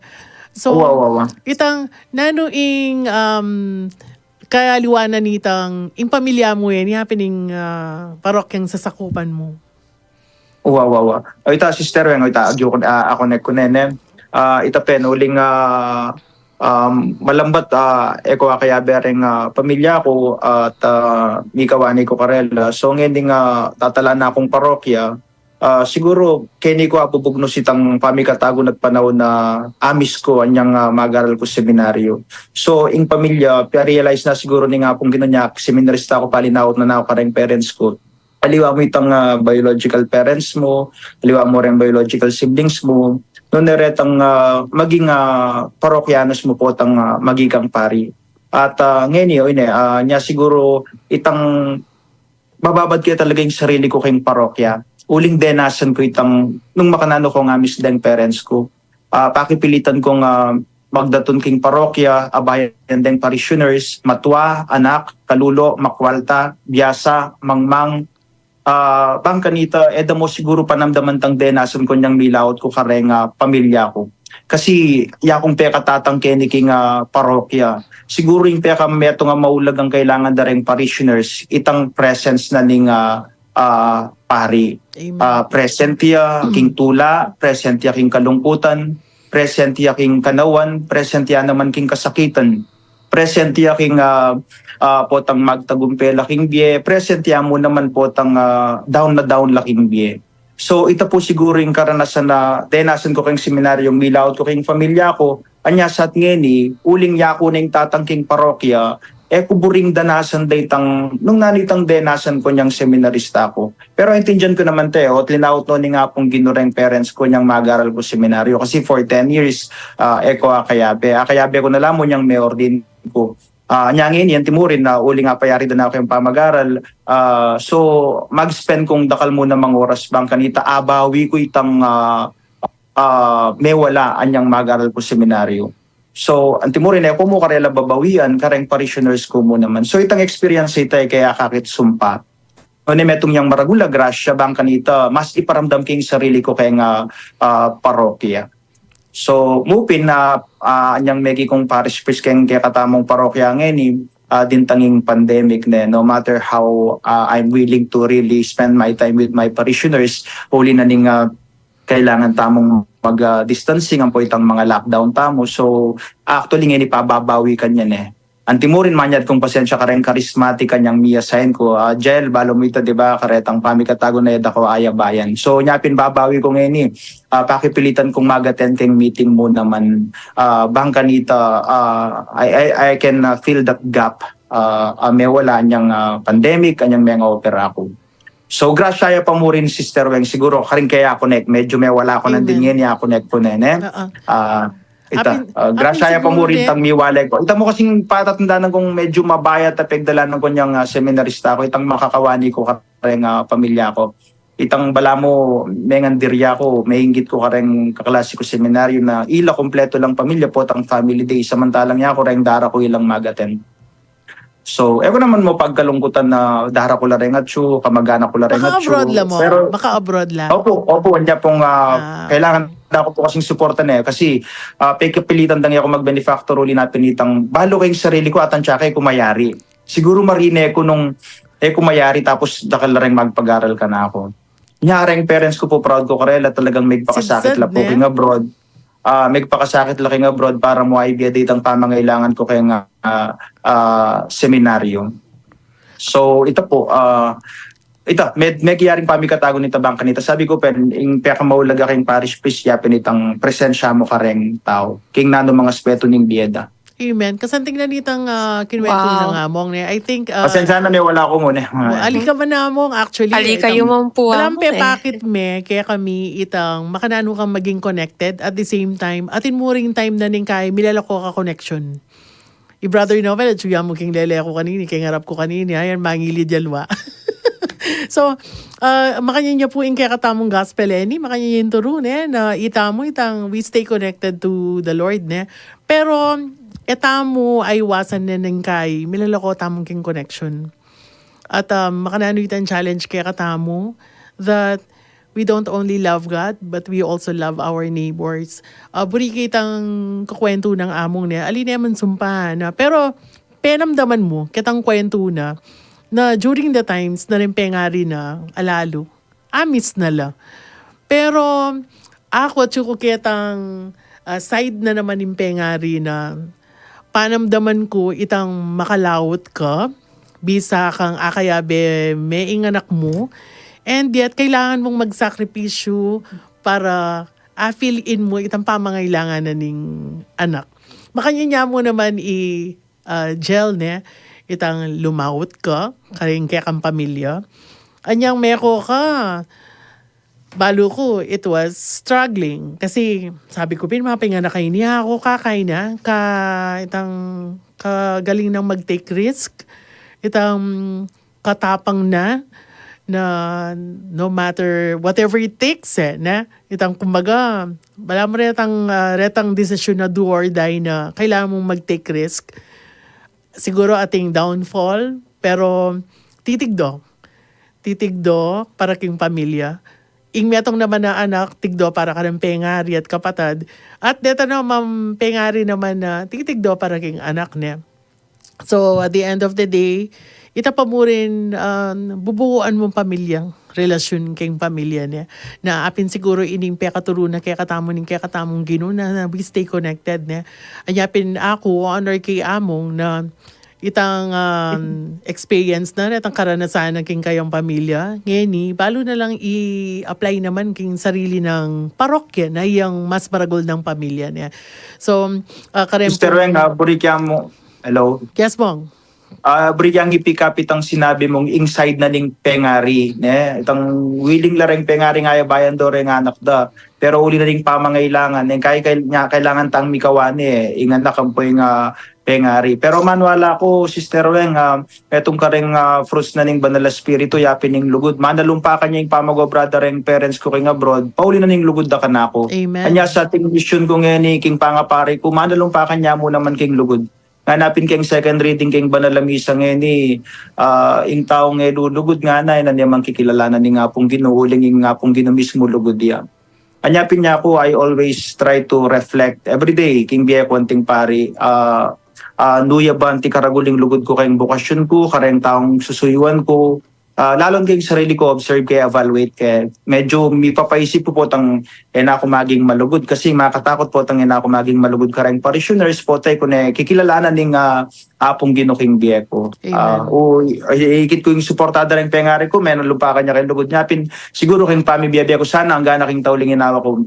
So, wa, wa, wa. Itang, nanu ing, um, kayaliwanan nitang, ing pamilya mu, e, ni hapin ing, ah, parokyang sasakupan mu? Wa, wa, wa. O ita, Sister Weng, o ita, agyu ku, ah, aku ne ku nene. Ah, ita pen, uling, ah, um, malambat, ah, e ku akayabe reng, ah, pamilya ku, at, ah, mikawani ku karela. So, ngeni nga, tatala na kung parokya, ah, siguro, keni ku abubugnus itang pamikatagun at panaun na amis ku, anyang, ah, magaral ku seminaryo. So, ing pamilya, pia-realize na siguro ning Apung Ginu nya, seminarista ku, palinaut na na ku kareng parents ku. Aliwa mu itang, ah, biological parents mu, aliwa mu reng biological siblings mu, nune retang, ah, maging, ah, parokyanos mu potang, ah, maging kang pari. At, ah, ngeni, o ine, ah, nya siguro itang bababad ke talaga ing sarili ku keng parokya. Uling denasan ku itang nung makananu kung amis deng parents ku. Ah, pakipilitan kung, ah, magdatun keng parokya, abayan deng parishioners, matua, anak, kalulu, makwalta, biasa, mangmang, ah, bang kanita, e da mu siguru panamdaman tang denasan ku nyang milaut ku kareng, ah, pamilya ku. Kasi, ya kung pekatatang keni keng, ah, parokya. Siguru ing pekametung a maulag a kailangan da reng parishioners, itang presence na ning, ah, ah, pari. Amen. Ah, present ya king tula, present ya king kalungkutan, present ya king kanawan, present ya naman king kasakitan. Present ya king, ah, ah, potang magtagumpe la king bie, present ya mu naman potang, ah, down na down la king bie. So, ita pu siguru ing karanasan na denasan ku keng seminaryung milaut ku keng pamilya ku, anya sa at ngeni, uling yaku na ing tatang keng parokya, e ku buring danasan da itang, nung nanu itang denasan ku nyang seminarista ku. Pero intindian ku naman te, o, linaut no ning Apung Ginu reng parents ku nyang magaral ku seminaryo. Kasi for ten years, ah, e ku akayabe. Akayabe ku na la mu nyang me-ordain ku. Ah, anya ngeni, antimurin na uling apayari da na ku ing pamagaral. Ah, so, mag-spend kung dakal mu namang oras bang kanita, abawi ku itang, ah, ah, mewala anyang magaral ku seminaryo. So, antimurin e ku mu karela babawian, kareng parishioners ku mu naman. So, itang experience ita e ke akakit sumpa. Nune metung yang maragul a grasya bang kanita, mas iparamdam king sarili ku keng, ah, ah, parokya. So, mu pin na, ah, anyang meki kung parish priest keng kekatamung parokya ngeni, ah, dintang ing pandemic ne, no matter how, ah, I'm willing to really spend my time with my parishioners, uli na ning, ah, kailangan tamung mag, ah, distancing, ampo itang mga lockdown tamu. So, actually, ngeni pababawi kanyan e. Antimurin manyad kung pasensya kareng charismatic anyang mi-assign ku, ah, Jel, balu mu ita, di ba, karetang pamikatagun na e da ku ayabayan. So, nya pin babawi ku ngeni, ah, pakipilitan kung mag-attend keng meeting mu naman, ah, bang kanita, ah, I, I, I can, ah, fill that gap, ah, ah, mewala anyang, ah, pandemic, anyang menga-opera ku. So, grasya ya pa mu rin, Sister Weng, siguro karin kaya connect, medyo mewala ku nandin. Amen. Ngeni, ya connect ku ne, ne? Oo. Ah, ita, apin, ah, grasya ya pa mu rin, ne? Itang miwalay ku. Ita mu kasing patatandanan kung medyo mabayat a pegdalanan ku nyang, ah, seminarista ku, itang makakawani ku kareng, ah, pamilya ku. Itang balamu mengandir ya ku, meinggit ku kareng kaklasi ku seminaryo na ila kumpleto lang pamilya, potang family day, samantalang yaku reng dara ku ilang mag-attend. So, e ku naman mu pagkalungkutan na dara ku la reng atsu, kamag-anak ku la reng atsu. Maka-abroad la mu. Pero maka-abroad la. Opo, opo, anya pung, ah, ah, kailangan da ku pu kasing suporta ne. Kasi, ah, pekapilitan da ngan ku mag-benefactor uli na pin itang balu keng sarili ku, atan tsaka e ku mayari. Siguru marine ku nung e ku mayari, tapos dakal la reng magpag-aral kanaku. Nya reng parents ku pu, proud ku karela, talagang megpakasakit la pu keng abroad. Ah, megpakasakit la keng abroad para mu aibie da itang pamangailangan ku keng, ah, ah, seminaryo. So, ita pu, ah, ita, me-, mekiyaring pamikatagun ita bang kanita. Sabi ku pin, ing pekamaulaga keng parish priest ya pin itang presensya mu kareng tau keng nanumang aspeto ning bie da. Amen. Kasanting na nitang, ah, kinuwento na nga, Mong, ne. I think, ah, pasensya na, mewala ku mu ne. Ali ka man, Mong, actually. Ali kayu, Mong, pu, balamu pepakit me kekami itang makananu kang maging connected, at the same time, atin mu ring time na ning kay milalako ka connection. I Brother Novel, atsu ya mu keng lele ku kanini, keng arap ku kanini, ayan, mangilid ya liwa. So, ah, makanyan ya pu ing kekatamung gospel, e, ni, makanyan ya ing turu, ne, na itamu itang we stay connected to the Lord, ne. Pero, e tamu aiwasan ne ning kay milalako tamu keng connection. At, um, makananu itang challenge kekatamu that we don't only love God, but we also love our neighbors. Ah, buri kitang kukwentu nang among ne, ali ne man sumpa na. Pero, penamdaman mu, ketang kwentu na, na during the times na rin pengari na, alalu, amis na la. Pero, aku atsu ku ketang, ah, side na naman ing pengari na panamdaman ku itang makalaut ka, bisa kang akayabe me ing anak mu, and yet kailangan mung magsakripisyu para a-fill in mu itang pamangailangan na ning anak. Makanyan ya mu naman i ah, Jel, ne, itang lumaut ka, karing kekang pamilya. Anyang meko ka, balu ku, it was struggling. Kasi, sabi ku pin, mapinganak ini, aku, kakay na, ka, itang, kagaling nang mag-take risk. Itang, katapang na, na no matter whatever it takes, eh, na itang kumbaga, balamu retang, ah, retang desisyon na do or die na kailangan mung mag-take risk. Siguro ating downfall, pero titigdo. Titigdo para king pamilya. Ing metung naman a anak, tigdo para kareng pengari at kapatad. At deta naman pengari naman na titigdo para king anak ne. So, at the end of the day, ita pa mu rin, um, bubuuan mung pamilyang relasyon keng pamilya ne. Na apin siguro ining pekaturu na kekatamu ning kekatamung Ginu na, na we stay connected ne. Anya pin aku, honor kay Among na itang, um, experience na, itang karanasan na king kayang pamilya. Ngeni, balu na lang i-apply naman king sarili nang parokya na iyang mas maragul nang pamilya ne. So, ah, karem Mister Weng, ah, buri kya mu, hello? Yes, Mong. Ah, buri kyang i-pick up itang sinabi mung ing side na ning pengari, ne? Itang willing la reng pengari nga ya bayan do reng anak da. Pero uli na ning pamangailangan, ne? Kay, kay, nya, kailangan tang mikawa ne, ing anak ampo ing, ah, pengari. Pero maniwala ku, Sister Weng, ah, metung kareng, ah, fruits na ning Banal a Espiritu, yapin ning lugud. Manalumpa kanya ing pamago-brother reng parents ku king abroad, pauli na ning lugud da kanaku. Amen. Anya sa ating mission ku ngeni, king pangapari ku, manalumpa kanya mu naman king lugud. Ngana pin keng second reading keng Banal a Misa ngeni, ah, ing tau ngelulugud ngana, e na ne mang kikilalanan ing Apung Ginu, uling ing Apung Ginu mismu lugud ya. Anya pin yaku, I always try to reflect every day king bie ku anting pari, ah, ah, nu ya ba anti karagul ing lugud ku keng bokasyon ku, kareng taung susuyuan ku, ah, lalung keng sarili ku, observe ke, evaluate ke. Medyo mipapaisip ku potang e na ku maging malugud kasi makatakut potang e na ku maging malugud kareng parishioners, pota e ku ne kikilalanan ing, ah, Apung Ginu king bie ku. Amen. Ah, o, i-, ikit ku ing suporta da reng pengari ku, menalumpa kanya keng lugud nya pin, siguro keng pamibie-bie ku sana, anggana keng tauling inawa ku,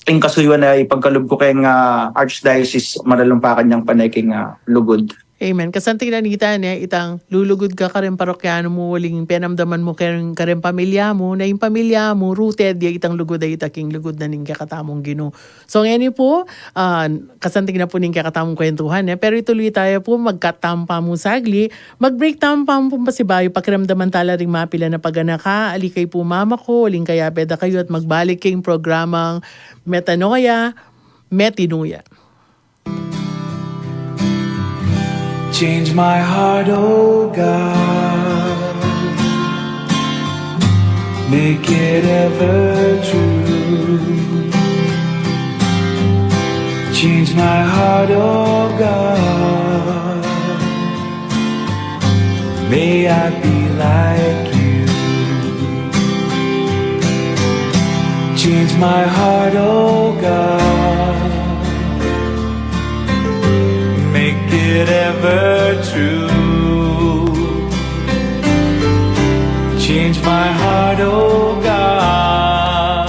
ing kasuyuan a ipagkalub ku keng, ah, Archdiocese, manalumpa kanyang pane king, ah, lugud. Amen. Kasanting na nita ne, itang lulugud ka kareng parokyanu mu, uling penamdaman mu kareng, kareng pamilya mu, na ing pamilya mu, rooted ya itang lugud a ita king lugud na ning kekatamung Ginu. So, ngeni pu, ah, kasanting na pu ning kekatamung kwentuhan, eh. Pero ituloy tamu pu, mag-cut tamu pa mu saglit, mag-break tamu pa mu pung pasibayu, pakiramdaman tala ring mapilan a paganaka, ali kayu pu mamaku, uling kayabe da kayu at magbalik king programang Metanoia, Metinuya. Change my heart, oh God. Make it ever true. Change my heart, oh God. May I be like you. Change my heart, oh God. Make it ever true. Change my heart, oh God.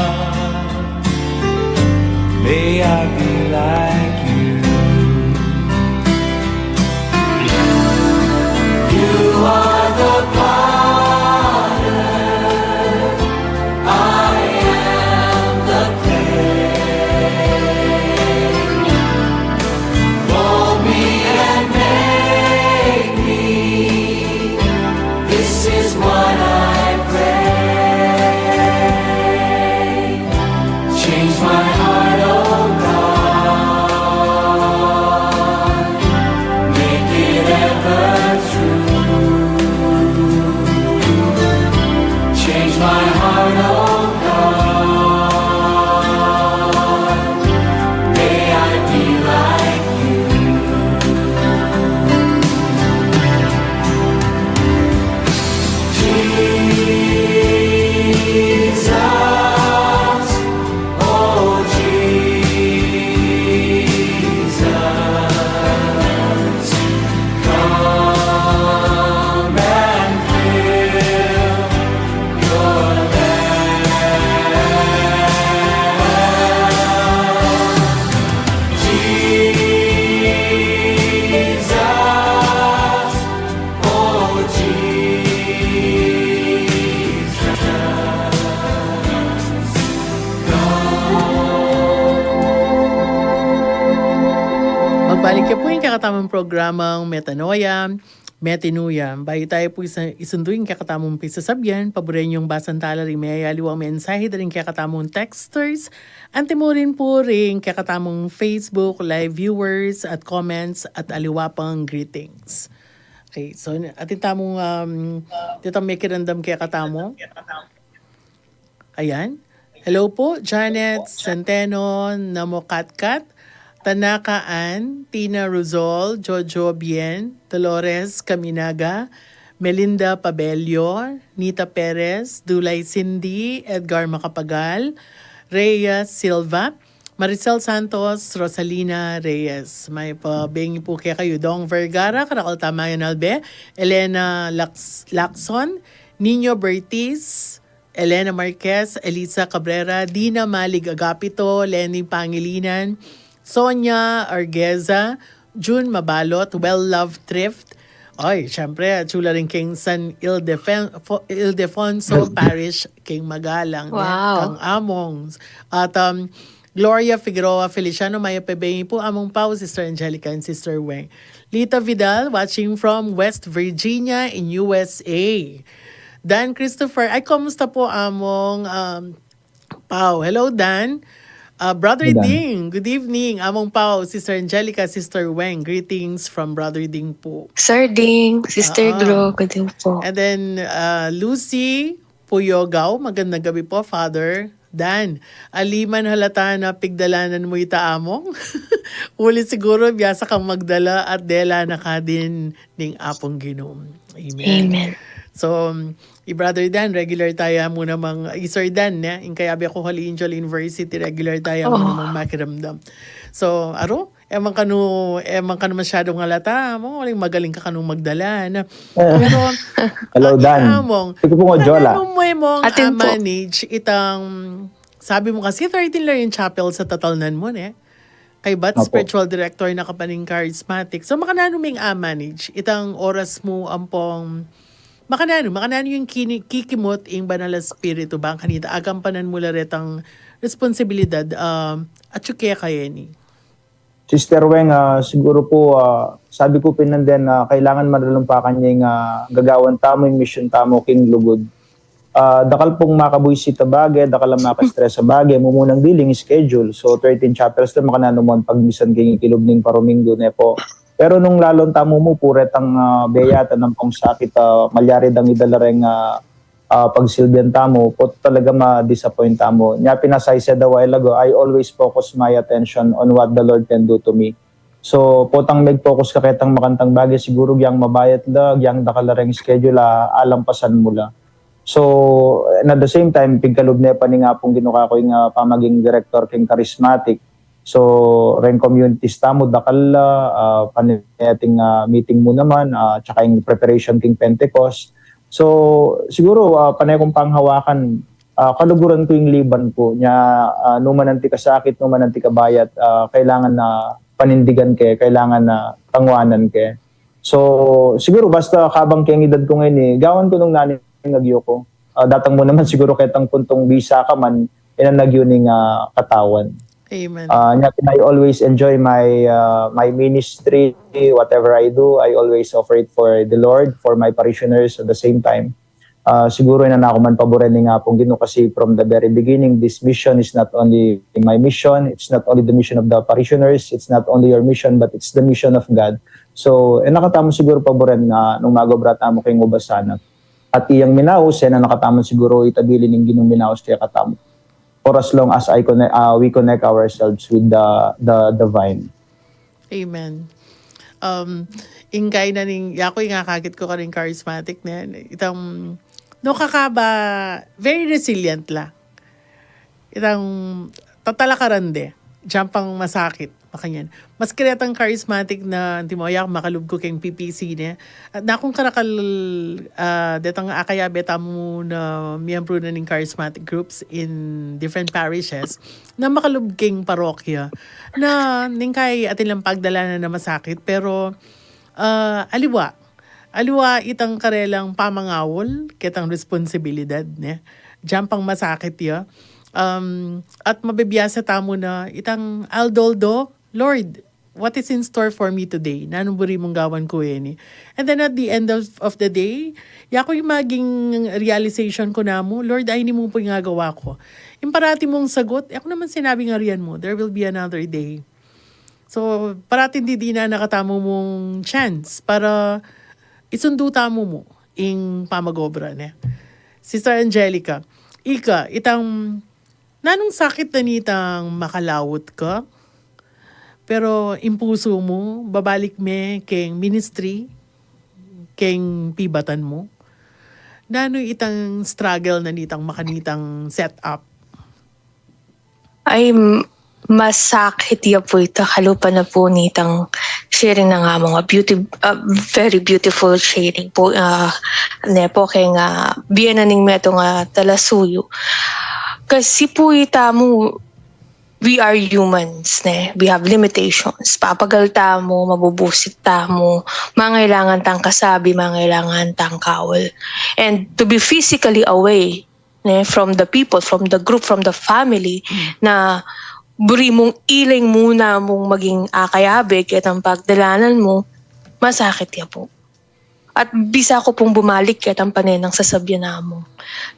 May I be like you. You are the potter, I am the clay. Mold me and make me. This is what I pray. Change my heart, oh God. Make it ever true. Change my heart, oh God. May I be like you. Jesus, oh Jesus, come and fill your land. Jesus, oh Jesus, come. Magbalik ya pu ing kekatamung programang Metanoia, Metinuya, bayu tayu pu isa-, isundu ing kekatamung pisasabyan, paburen yung basan tala ring meyayaliwang mensahe da ring kekatamung texters, anti mu rin pu ring kekatamung Facebook live viewers at comments at aliwa pang greetings. Okay, so atin tamung, um, detang mekiramdam kekatamu. Ayan. Hello po, Janet Centeno, Namokatkat, Tanaka Ann, Tina Ruzol, Jojo Bien, Dolores Caminaga, Melinda Pabelio, Nita Perez, Dulay Cindy, Edgar Macapagal, Rhea Silva, Maricel Santos, Rosalina Reyes. Mayap a bengi pu kekayu. Dong Vergara, Karakal Tamayan Albe, Elena Lax-, Lacson, Nino Bertiz, Elena Marquez, Elisa Cabrera, Dina Malig Agapito, Lenny Pangilinan, Sonia Argueza, June Mabalot, Well Love Thrift. Ay, syempre, chula rin king San Ildefen-, Fo-, Ildefonso Parish, king Magalang, ne? Wow. Kang Among. At, um, Gloria Figueroa Feliciano, mayap a bengi pu, Among Pau, Sister Angelica, and Sister Weng. Lita Vidal, watching from West Virginia in U S A. Dan Christopher, ay, kumusta po, Among, um, Pau? Hello, Dan. Uh, Brother Hey, Dan. Ding, good evening. Among Pau, Sister Angelica, Sister Weng, greetings from Brother Ding po. Sir Ding, Sister Ah. Glo, good evening po. And then, uh, Lucy Puyogaw, magandang gabi po, Father Dan. Ali man halata na pigdalanan mu ita, Among. Uli siguro, biasa kang magdala at dela na ka din ning Apung Ginu. Amen. Amen. So, um, i Brother Dan, regular taya mu namang, i Sir Dan, ne? Ing kayabe ku Holy Angel University, regular taya mu Oo. namang makiramdam. So, aro, e man kanu, e man kanu masyadung halata, Among, uling magaling ka kanu magdala, ne? Eh. Pero, Hello, ah, Dan. Among, Sige po, Jola. Paano mo, Among, Atin ah, po. manage itang, sabi mo kasi thirteen lang yung chapel sa tatalnan mo, ne? Kaybat Opo. spiritual director na ka pa ning charismatic. So, makananu meng a-manage itang oras mu ampong, makananu, makananu yung kini-, kikimut ing Banal a Espiritu, bang kanita agampanan mu la retang responsibilidad, um, at yung kaya kaya ni? Sister Weng, ah, siguro po, ah, sabi ko pinanden na kailangan malalumpakan niya yung, ah, gagawan tamu, yung mission tamu, king lugud. Ah, dakal pung makabuisit a bage, dakal ang maka-stress a bage, mumunang dealing schedule. So, thirteen chapters na, makananu man pagmisan king ikilub ning paruminggu, ne po. Pero nung lalon tamu mu, pure tang, ah, beyatan ampong sakit, ah, malyari dang idala reng, ah, ah, pagsilbian tamu, po talaga ma-disappoint tamu. Nya, pin as I said a while ago, I always focus my attention on what the Lord can do to me. So, potang meg-focus ka ketang makantang bage, siguro gyang mabayat la, gyang dakal la reng schedule, ah, alampasan mu la. So, and at the same time, pigkalub ne pa ning Apung Ginu kaku ing, ah, pamaging director king charismatic. So, reng communities tamu, dakal la, ah, pane ating, ah, meeting mu naman, ah, tsaka ing preparation king Pentecost. So, siguro, ah, pane kung panghawakan, ah, kaluguran ku ing liban ku. Nya, ah, nu man anti kasakit, nu man anti kabayat, ah, kailangan na panindigan ke, kailangan na tangwanan ke. So, siguro basta kabang keng edad ku ngeni, gawan ku nung nanu ing agyu ku. Ah, datang mu naman siguro ketang puntung bisa ka man, e nanu ing agyu ning, ah, katawan. Amen. Ah, nya pin I always enjoy my, ah, my ministry, whatever I do, I always offer it for the Lord, for my parishioners at the same time. Ah, siguro e na ku man paburen ning Apung Ginu kasi from the very beginning, this mission is not only my mission, it's not only the mission of the parishioners, it's not only your mission, but it's the mission of God. So, e na katamu siguro paburen na nung mag-obra tamu keng ubasan na. At iyang minaus, e na katamu siguro itabilin ing Ginung minaus kekatamu. For as long as I connect, ah, we connect ourselves with the, the, the vine. Amen. Um, ingkay na ning, yaku ing akakit ku karing charismatic na yan. Itang, no, kakaba, very resilient la. Itang, tatalakaran de. Diyan pang masakit. Makanyan. Maski retang charismatic na, anti mo, yak, makalub ku keng P P C ne. At nakung karakal, ah, detang akayabe tamu na miyembro na ning charismatic groups in different parishes, na makalub keng parokya. Na, ningkay atin lang pagdalanan na masakit, pero, ah, aliwa. Aliwa itang karelang pamangawul, ketang responsibilidad, ne? Diyan pang masakit ya. Um, at mabibiasa tamu na itang aldo-aldo, Lord, what is in store for me today? Nanu buri mung gawan ku ini? And then at the end of, of the day, yaku yung maging realization ku na mu, Lord, ay ini mu pu yung agawa ku. Yung parati mung sagot, e ku naman sinabing arian mu, there will be another day. So, parati didinan na katamu mung chance para isundu tamu mu ing pamag-obra, ne? Sister Angelica, ika, itang nanung sakit na nitang makalaut ka, pero ing pusu mu, babalik me keng ministry, keng pibatan mu. Nanu itang struggle na nitang makanitang set up? Ay, m- masakit ya pu ita, kalupa na pu nitang sharing na nga mu nga beauty, ah, very beautiful sharing pu, ah, ne pu, keng, ah, bie na ning metung a talasuyu. Kasi pu ita mu, we are humans, ne? We have limitations. Papagal tamu, mabubusit tamu, mangailangan tang kasabi, mangailangan tang kaul. And to be physically away, ne, from the people, from the group, from the family, na buri mung iling muna mung maging akayabe ketang pagdalanan mu, masakit ya pu. At bisa ku pung bumalik ketang panenang sasabyan namu.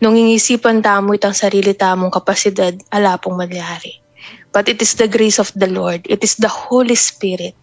Nung ingisipan tamu itang sarili tamung kapasidad, ala pung malyari. But it is the grace of the Lord. It is the Holy Spirit,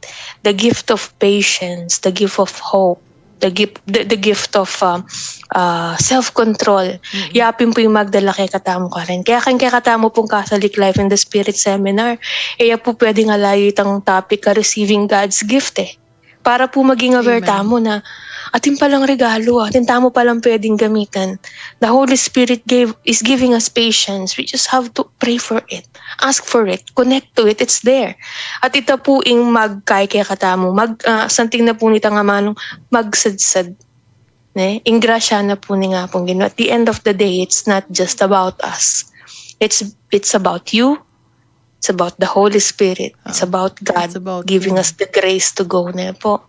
the gift of patience, the gift of hope, the gift, the, the gift of, um, uh, self-control. Ya pin pu ing magdala kekatamu karin. Kaya keng kekatamu pung Catholic Life in the Spirit Seminar, e ya pu pwedeng alayu itang topic a Receiving God's Gift, e. Para pu maging aware tamu na atin palang regalo, atin tamu palang pwedeng gamitan. The Holy Spirit gave is giving us patience. We just have to pray for it, ask for it, connect to it. It's there. At ita pu ing magkay kekatamu, mag, ah, something na pu nita nga manung magsadsad. Ne? Ing grasya na pu ning Apung Ginu. At the end of the day, it's not just about us. It's it's about you. It's about the Holy Spirit. It's about God it's about giving Him. Us the grace to go, ne po?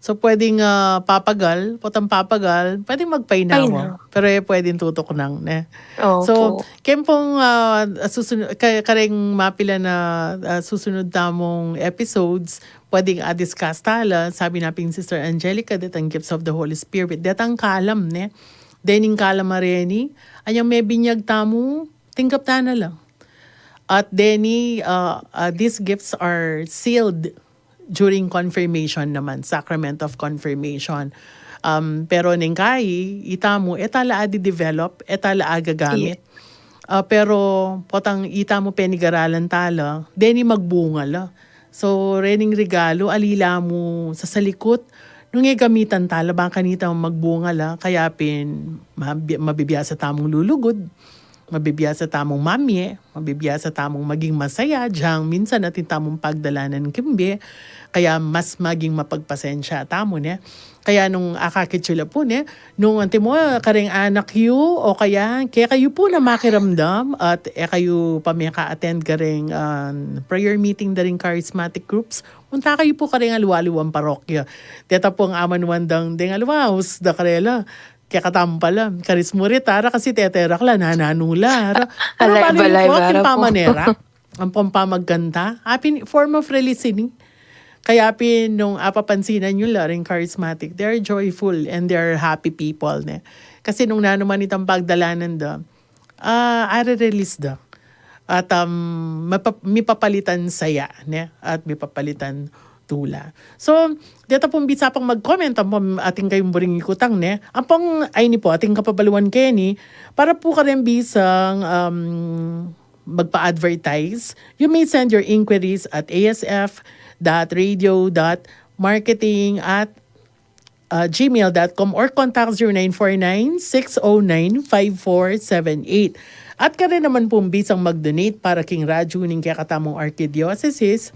So, pwedeng, ah, papagal, potang papagal, pwedeng magpainawa. Painawa. Pero e pwedeng tutuknang, ne? Opo. So, keng pung, ah, susunod, ka- kareng mapila na, ah, susunod tamung episodes, pwedeng a-discuss tala, sabi na pin Sister Angelica, detang gifts of the Holy Spirit, detang kalam, ne? Dening kalam a reni, anyang mebinyag tamu, tinggap ta na la. At deni, uh, uh, these gifts are sealed during confirmation naman, sacrament of confirmation. Um, pero neng kai, ita mu, e tala adi-develop, e tala agagamit. Uh, pero potang ita mu penigaralan tala, deni magbunga la. So, rening regalo, ali la mu sasalikut, nung e gamitan tala, bang kanita magbunga la, kaya pin mabi- mabibiasa tamung lulugud. Mabibiasa tamung mamie, mabibiasa tamung maging masaya, diyang minsan atin tamung pagdalanan kimbe, kaya mas maging mapagpasensya tamu, ne? Kaya nung akakit yu la pu, ne? Nung antimo, kareng anak yu, o kaya, kekayu pu na makiramdam, at e kayu pa meka-attend kareng, ah, prayer meeting da ring charismatic groups, munta kayu pu kareng aliwa-aliwang parokya. Deta pung amanuan dang deng aliwa, us da karela. Kekatamu pala, karis mu rit, ara kasi teterak la, nananu la, ara. Pero Alay, bali balay, po, aking bara po. Pamanera, ang pong pamagkanta, apin, form of release ini. Kaya pin, nung apapansinan yu la ring charismatic, they're joyful and they're happy people, ne? Kasi nung nanu man itang pagdalanan da, ah, are-release da. At, um, mapa- mipapalitan saya, ne? At mipapalitan tula. So, deta pung bisa pang mag-comment, ampong atin kayung buring ikutang, ne? Ampong, ay ni po, atin kapabaluan keni, para pu kareng bisang, um, magpa-advertise, you may send your inquiries at A S F dot radio dot marketing at, uh, gmail dot com or contact zero nine four nine, six oh nine, five four seven eight. At karen naman pung bisang mag-donate para king radyu ning kekatamung archdiocese,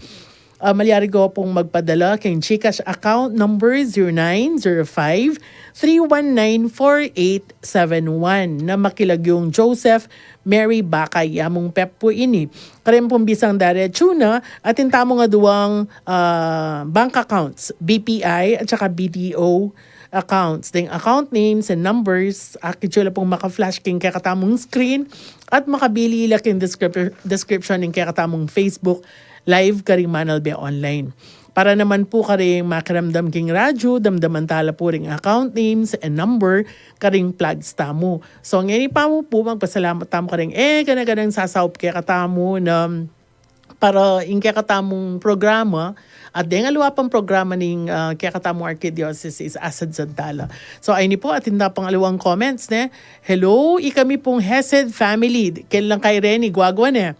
ah, malyari ko pung magpadala king GCash account number zero nine zero five, three one nine, four eight seven one na makilagyung Joseph Mary Bakay, amung pep pu ini. Karen pung bisang daretsu na, atin tamung aduang, ah, bank accounts, B P I at saka B D O accounts. Deng account names and numbers, akit yu la pung maka-flash king kekatamung screen at makabili la king descrip- description ning kekatamung Facebook live karing Manalbe Online. Para naman pu karing makiramdam king radyu, damdaman tala pu ring account names and number karing plugs tamu. So, ngeni pa mu pu, magpasalamat tamu karing e gana-ganang sasaup kekatamu na para ing kekatamung programa, at deng aliwa pang programa ning, ah, kekatamung arkidiocese, asadsan tala. So, ayni pu, atin tala pang aliwang comments, ne? Hello, ikami pung Hesed family. Ken lang kay Reni, guagua, ne?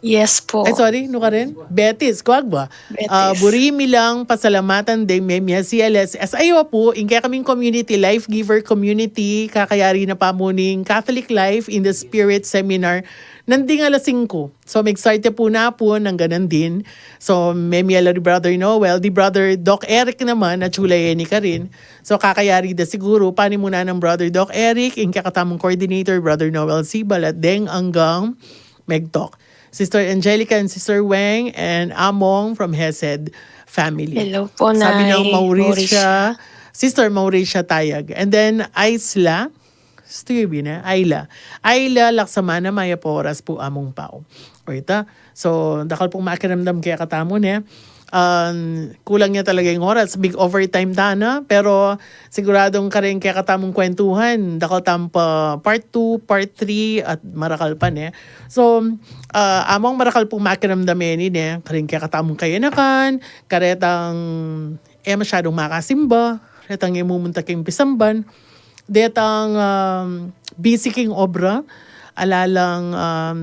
Yes po. Ay, sorry, nu ka rin? Betis, guagua. Betis. Ah, buri mi lang pasalamatan deng memia C L S S. Ay, opu, ing kekaming community, Life Giver Community, kakayari na pamuning Catholic Life in the Spirit Seminar, nanding alas singko. So, mag-start ya pu na pu, nang ganan din. So, memia la di Brother Noel, di Brother Doc Eric naman, na chula yeni karin. So, kakayari da siguru, panimunan nang Brother Doc Eric, ing kekatamung coordinator, Brother Noel Sibal, at deng anggang megtalk. Sister Angelica and Sister Weng and Among from Hesed family. Hello po, Sabi ng Nay Mauricia, Mauricia. Sister Mauricia Tayag. And then, Isla, Stevie na, Ayla. Ayla, Laksamana, mayap a oras pu, Among Pau. O ita. So, dakal pung makiramdam kekatamu, ne? Um, kulang ya talaga ing oras. Big overtime ta na. Pero, siguradung karing kekatamung kwentuhan, dakal tang pa part two, part three, at marakal pa, ne? So, ah, Among, marakal pung makiramdam yeni, ne? Karing kekatamung kayanakan, karetang e masyadung makasimba, retang e mumunta king pisamban, detang, um, busy king obra, ala lang, um,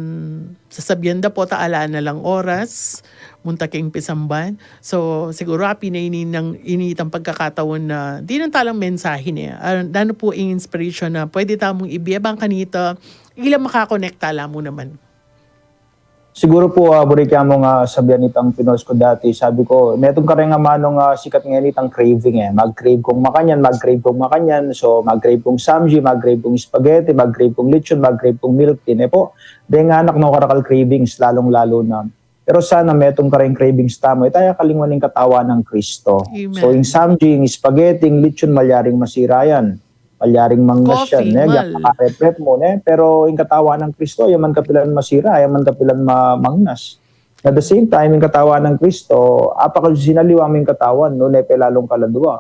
sasabian da pu ta ala na lang oras, munta king pisamban. So, siguru api na ini nang, ini itang pagkakataon na dinan tala ing mensahe ne. Ah, nanu pu ing inspiration na pwede tamung ibie bang kanita, ila makakonekta la mu naman. Siguru pu, ah, buri ke mu nga sabian itang pinost ku dati. Sabi ku, metung kareng amanu, ah, sikat ngeni itang craving, e. Mag-crave kung makanyan, mag-crave kung makanyan. So, mag-crave kung samji, mag-crave kung spaghetti, mag-crave kung lechon, mag-crave kung milk tea, e pu. Deng anak no karakal cravings, lalung-lalu na. Pero sana metung kareng cravings tamu, e taya kalingwan ing katawan nang Kristo. Amen. So, ing samji, ing spaghetti, ing lechon, malyaring masira yan. Malyaring mangnas yan, Coffee, ne? Diak mal. Makareprep mu, ne? Pero ing katawan nang Kristo, e man kapilan masira, e man kapilan ma-, mangnas. At the same time, ing katawan nang Kristo, apakasinaliwa mu ing katawan, nune pe lalung kaladwa.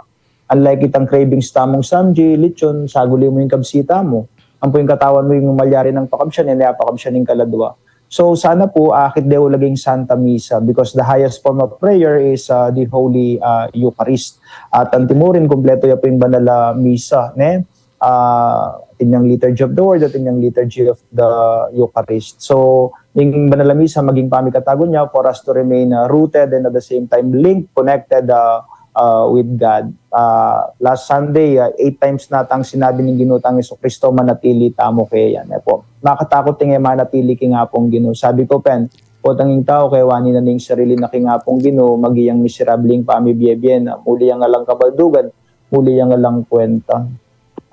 Unlike itang cravings tamung samji, lechon, saguli mu ing kabsita mu. Ampo ing katawan mu ing malyari nang pakabsian, e ne apakabsian ing kaladwa. So, sana pu, akit de u laging Santa Misa because the highest form of prayer is, uh, the Holy, uh, Eucharist. At antimurin, kumpleto ya pu ing banal a misa, ne? Ah, atin yang Liturgy of the Word, atin yang Liturgy of the Eucharist. So, ing banal a misa, maging pamikatagun ya for us to remain, uh, rooted and at the same time linked, connected, uh, uh, with God. Ah, last Sunday, ah, eight times na tang sinabi ning Ginu tang Jesucristo, "Manatili tamu keyan." E pu, makatakut ing e manatili king Apung Ginu. Sabi ku pen, potang ing tau, kayawani na ning sarili na king Apung Ginu, maging miserable ing pamibie-bie na, muli yang alang kabaldugan, muli yang alang kwenta.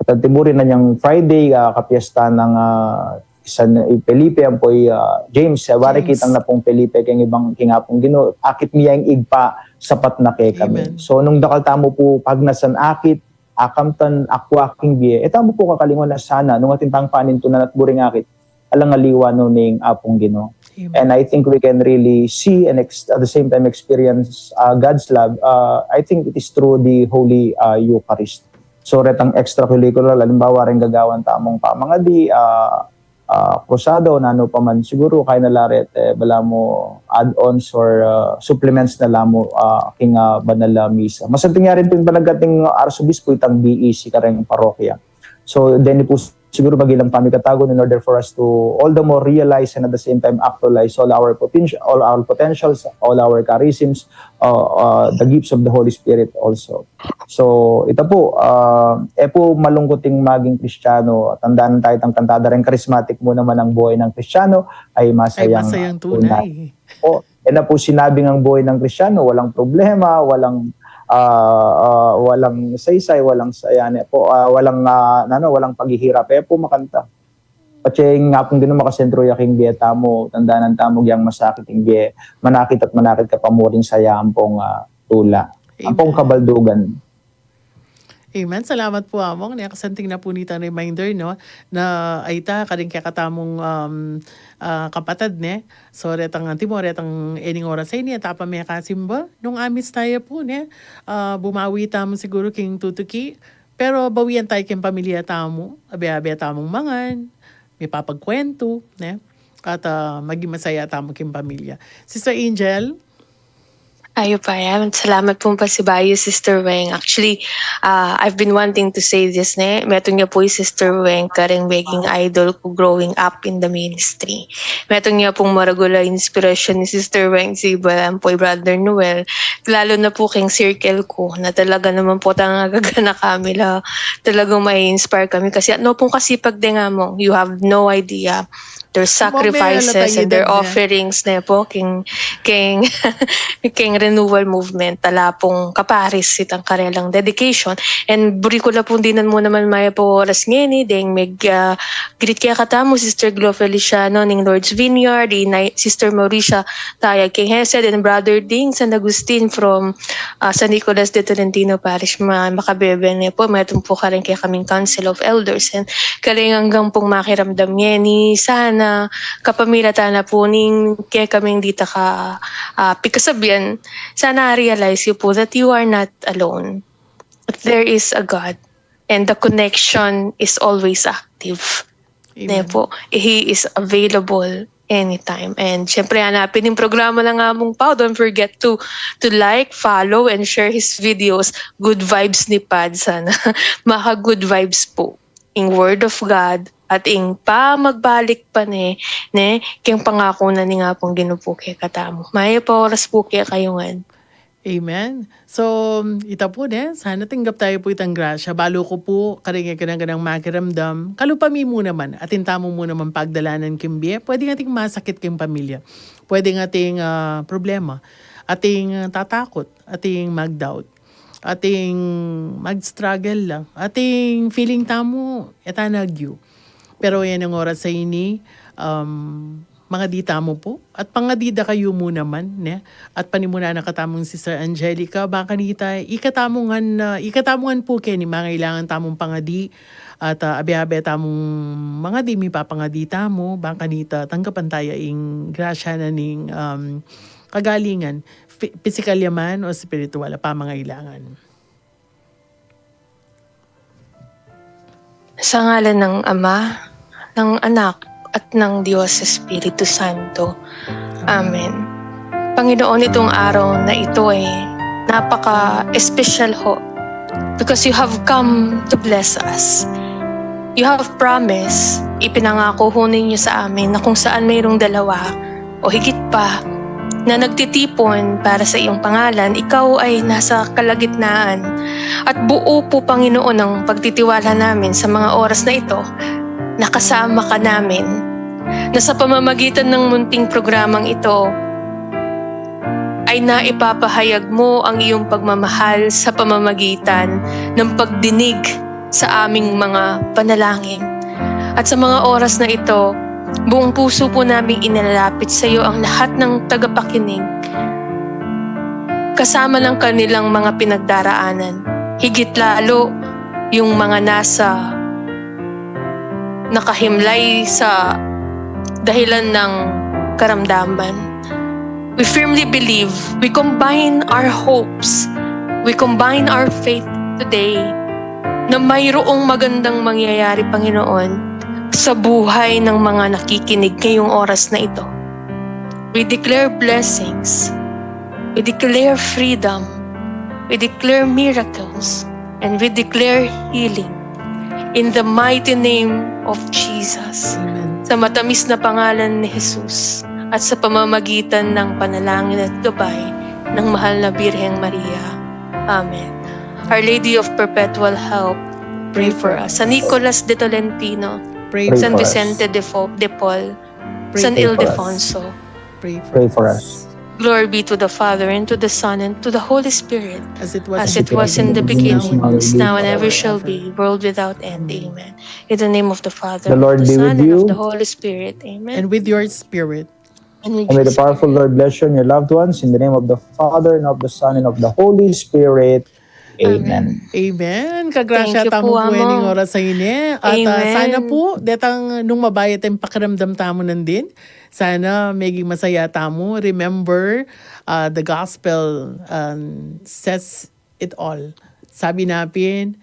At antimurin na yang Friday, ah, kapiesta nang, ah, San Felipe, ampo i, ah, James, e, wari James. Kitang na pung Felipe, king ibang, king Apung Ginu, akit mi ya ing Ibpa, sapat na kekami. Amen. So, nung dakal tamu pu pagnasan akit, akamtan, akua king bie, e tamu pu kakalingwan na sana, nung atin tang panintunan at buring akit, alang aliwa no ning Apung Ginu. Amen. And I think we can really see and ex-, at the same time experience, uh, God's love. Uh, I think it is through the Holy, uh, Eucharist. So, retang extracurricular, alimbawa, reng gagawan tamung pamangadi, uh, ah, krusada o nanu pa man, siguru kaya na la reta, e, balamu add-ons or, ah, supplements na la mu, ah, king, ah, banal a misa. Masanting ya rin pu ing panagat ning Arsobispo itang B E C kareng parokya. So, deni pu siguru magilang pamikatagun in order for us to all the more realize and at the same time actualize all our potential, all our potentials, all our charisms, uh, uh, the gifts of the Holy Spirit also. So, ita pu, ah, e pu malungkut ing maging Kristiyano. Tandaan tayo, tang kantada rin, charismatic mu naman ang buhay ng Kristiyano, ay masayang, ay masayang tunay. Tunay. O, e na pu sinabing ang buhay ng Kristiyano, walang problema, walang, ah, ah, walang saysay, walang saya, ne pu, ah, walang, ah, ano, walang paghihirap. E pu makanta. Patse ing Apung Ginu makasentro ya king bie tamu, tandanan tamu, gyang masakit ing bie, manakit at manakit ka pa mu ring saya ampong, ah, tula. Ampong kabaldugan. Amen. Salamat pu, Among, ne, kasanting na pu nitang reminder, no, na ayta, karing kekatamung, um, ah, kapatad, ne. So, retang antimo, retang ening oras a ini, at apa mekasimba, nung amis taya pu, ne, ah, bumawi tamu siguru king tutuki, pero bawian taya king pamilya tamu, abe-abe tamung mangan, mipapagkwentu, ne, at, ah, maging masaya tamu king pamilya. Sister Angel? Ayu pa yan. Salamat pung pasibayu, Sister Weng. Actually, ah, I've been wanting to say this, ne? Metung ya pu i Sister Weng, karing meging idol ku growing up in the ministry. Metung ya pung maragul a inspirasyon ni Sister Weng, si Balan pu, i Brother Noel. Lalo na pu king circle ku, na talaga naman pu tang agaganaka mi la. Talagang ma-inspire kami. Kasi ano pung kasipag deng Among, you have no idea. Their sacrifices and their offerings, ne pu, king, king, king renewal movement. Ala pung kaparis itang karelang dedication. And buri ku la pung dinan mu naman mayap a oras ngeni, deng meg, ah, greet kekatamu, Sister Glo Feliciano, ning Lord's Vineyard, i na-, Sister Mauricia Tayag king Hesed, and Brother Ding San Agustin from ah, San Nicolas de Tolentino Parish, ma-, makabebe ne pu, metung pu karing kekaming Council of Elders, and karing anggang pung makiramdam ngeni, sana kapamilatan na pu ning kekaming dita ka, ah, pikasabian, sana realize yu pu that you are not alone. That there is a God, and the connection is always active. Ne pu, He is available anytime. And syempre, hanapin ing programa nang Among Pau. Don't forget to, to like, follow, and share his videos. Good vibes ni Pad, sana. Maka good vibes pu. Ing Word of God at ing pamagbalik pa ne, ne, king pangaku na ning Apung Ginu pu kekatamu. Mayap a oras pu kekayu ngan. Amen. So, ita pu, ne, sana tinggap taya pu itang grasya. Balu ku pu, karing e ka na ganang makiramdam, kalupa mi mu naman, atin tamu mu naman pagdalanan king bie, pwedeng ating masakit king pamilya, pwedeng ating, ah, problema, ating, ah, tatakut, ating mag-doubt, ating mag-struggle la, ating feeling tamu, e ta na agyu. Pero ining oras a ini, um, mangadi tamu pu, at pangadi da kayu mu naman, ne? At panimunan na katamung Sister Angelica, bang kanita, ikatamu ngan, ah, ikatamu ngan pu keni, mangailangan tamung pangadi, at, ah, abe-abe tamung mangadi, mipapangadi tamu, bang kanita, tanggapan taya ing grasya na ning, um, kagalingan, fi-, pisikal ya man o espiritual a pamangailangan. Sa ngalan ng Ama, ng Anak, at ng Diyos Espiritu Santo. Amen. Panginoon, itong araw na ito ay napaka-espesyal ho, because you have come to bless us. You have promised, ipinangako ho ninyo sa amin na kung saan mayroong dalawa o higit pa na nagtitipon para sa iyong pangalan, ikaw ay nasa kalagitnaan. At buo po, Panginoon, ang pagtitiwala namin sa mga oras na ito na kasama ka namin, na sa pamamagitan ng munting programang ito ay naipapahayag mo ang iyong pagmamahal sa pamamagitan ng pagdinig sa aming mga panalangin. At sa mga oras na ito, buong puso po naming inilalapit sa iyo ang lahat ng tagapakinig, kasama ng kanilang mga pinagdaraanan. Higit lalo, yung mga nasa nakahimlay sa dahilan ng karamdaman. We firmly believe, we combine our hopes, we combine our faith today na mayroong magandang mangyayari, Panginoon, sa buhay ng mga nakikinig ngayong oras na ito. We declare blessings. We declare freedom. We declare miracles. And we declare healing. In the mighty name of Jesus. Amen. Sa matamis na pangalan ni Jesus at sa pamamagitan ng panalangin at gabay ng mahal na Birheng Maria. Amen. Our Lady of Perpetual Help, pray for us. San Nicolas de Tolentino, pray for us. San Vicente de Fo-, de Paul, San Ildefonso, pray for us. Glory be to the Father, and to the Son, and to the Holy Spirit, as it was in the beginning, is now, and ever shall be, world without end. Amen. In the name of the Father, the Lord be with you, and of the Holy Spirit. Amen. And with your spirit. And with the powerful Lord bless you and your loved ones. In the name of the Father, and of the Son, and of the Holy Spirit. Amen. Amen. Kagrasya tamu pu, Among, ning oras a ini. At, ah, sana pu, detang nung mabayat ing pakiramdam tamu nandin, sana meging masaya tamu. Remember, uh, the gospel, um, says it all. Sabi na pin,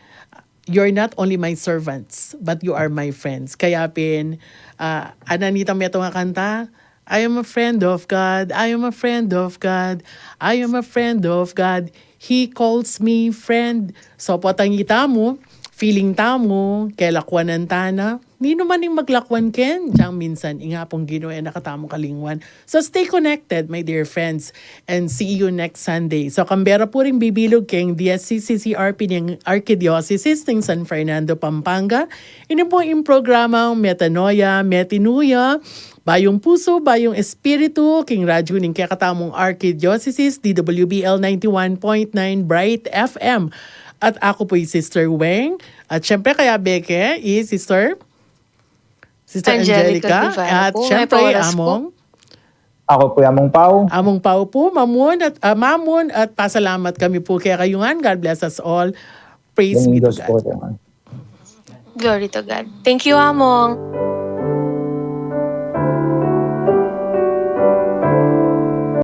"You're not only my servants, but you are my friends." Kaya pin, uh, ananita metung a kanta, "I am a friend of God, I am a friend of God, I am a friend of God. He calls me friend." So, potang itamu, feeling tamu, kelakwanan tana, ninu man ing maglakwan ken, diyang minsan, ing Apung Ginu e na katamu kalingwan. So stay connected, my dear friends, and see you next Sunday. So, kambe ra pu ring bibilug keng D S C C C R P ning Archidiocesis ning San Fernando, Pampanga. Ini pu ing programang Metanoia, Metanoia, Bayung Pusu, Bayung Espiritu, king radyu ning kekatamung Archidiocesis, D W B L ninety-one point nine Bright F M. At aku pu i Sister Weng. At syempre, kaya beke, i Sister Sister Angelica, at syempre, Among. Aku pu i Among Pau. Among Pau pu, mamun at, ah, mamun at pasalamat kami pu kekayu ngan. God bless us all. Praise be to God. Glory to God. Thank you, Among.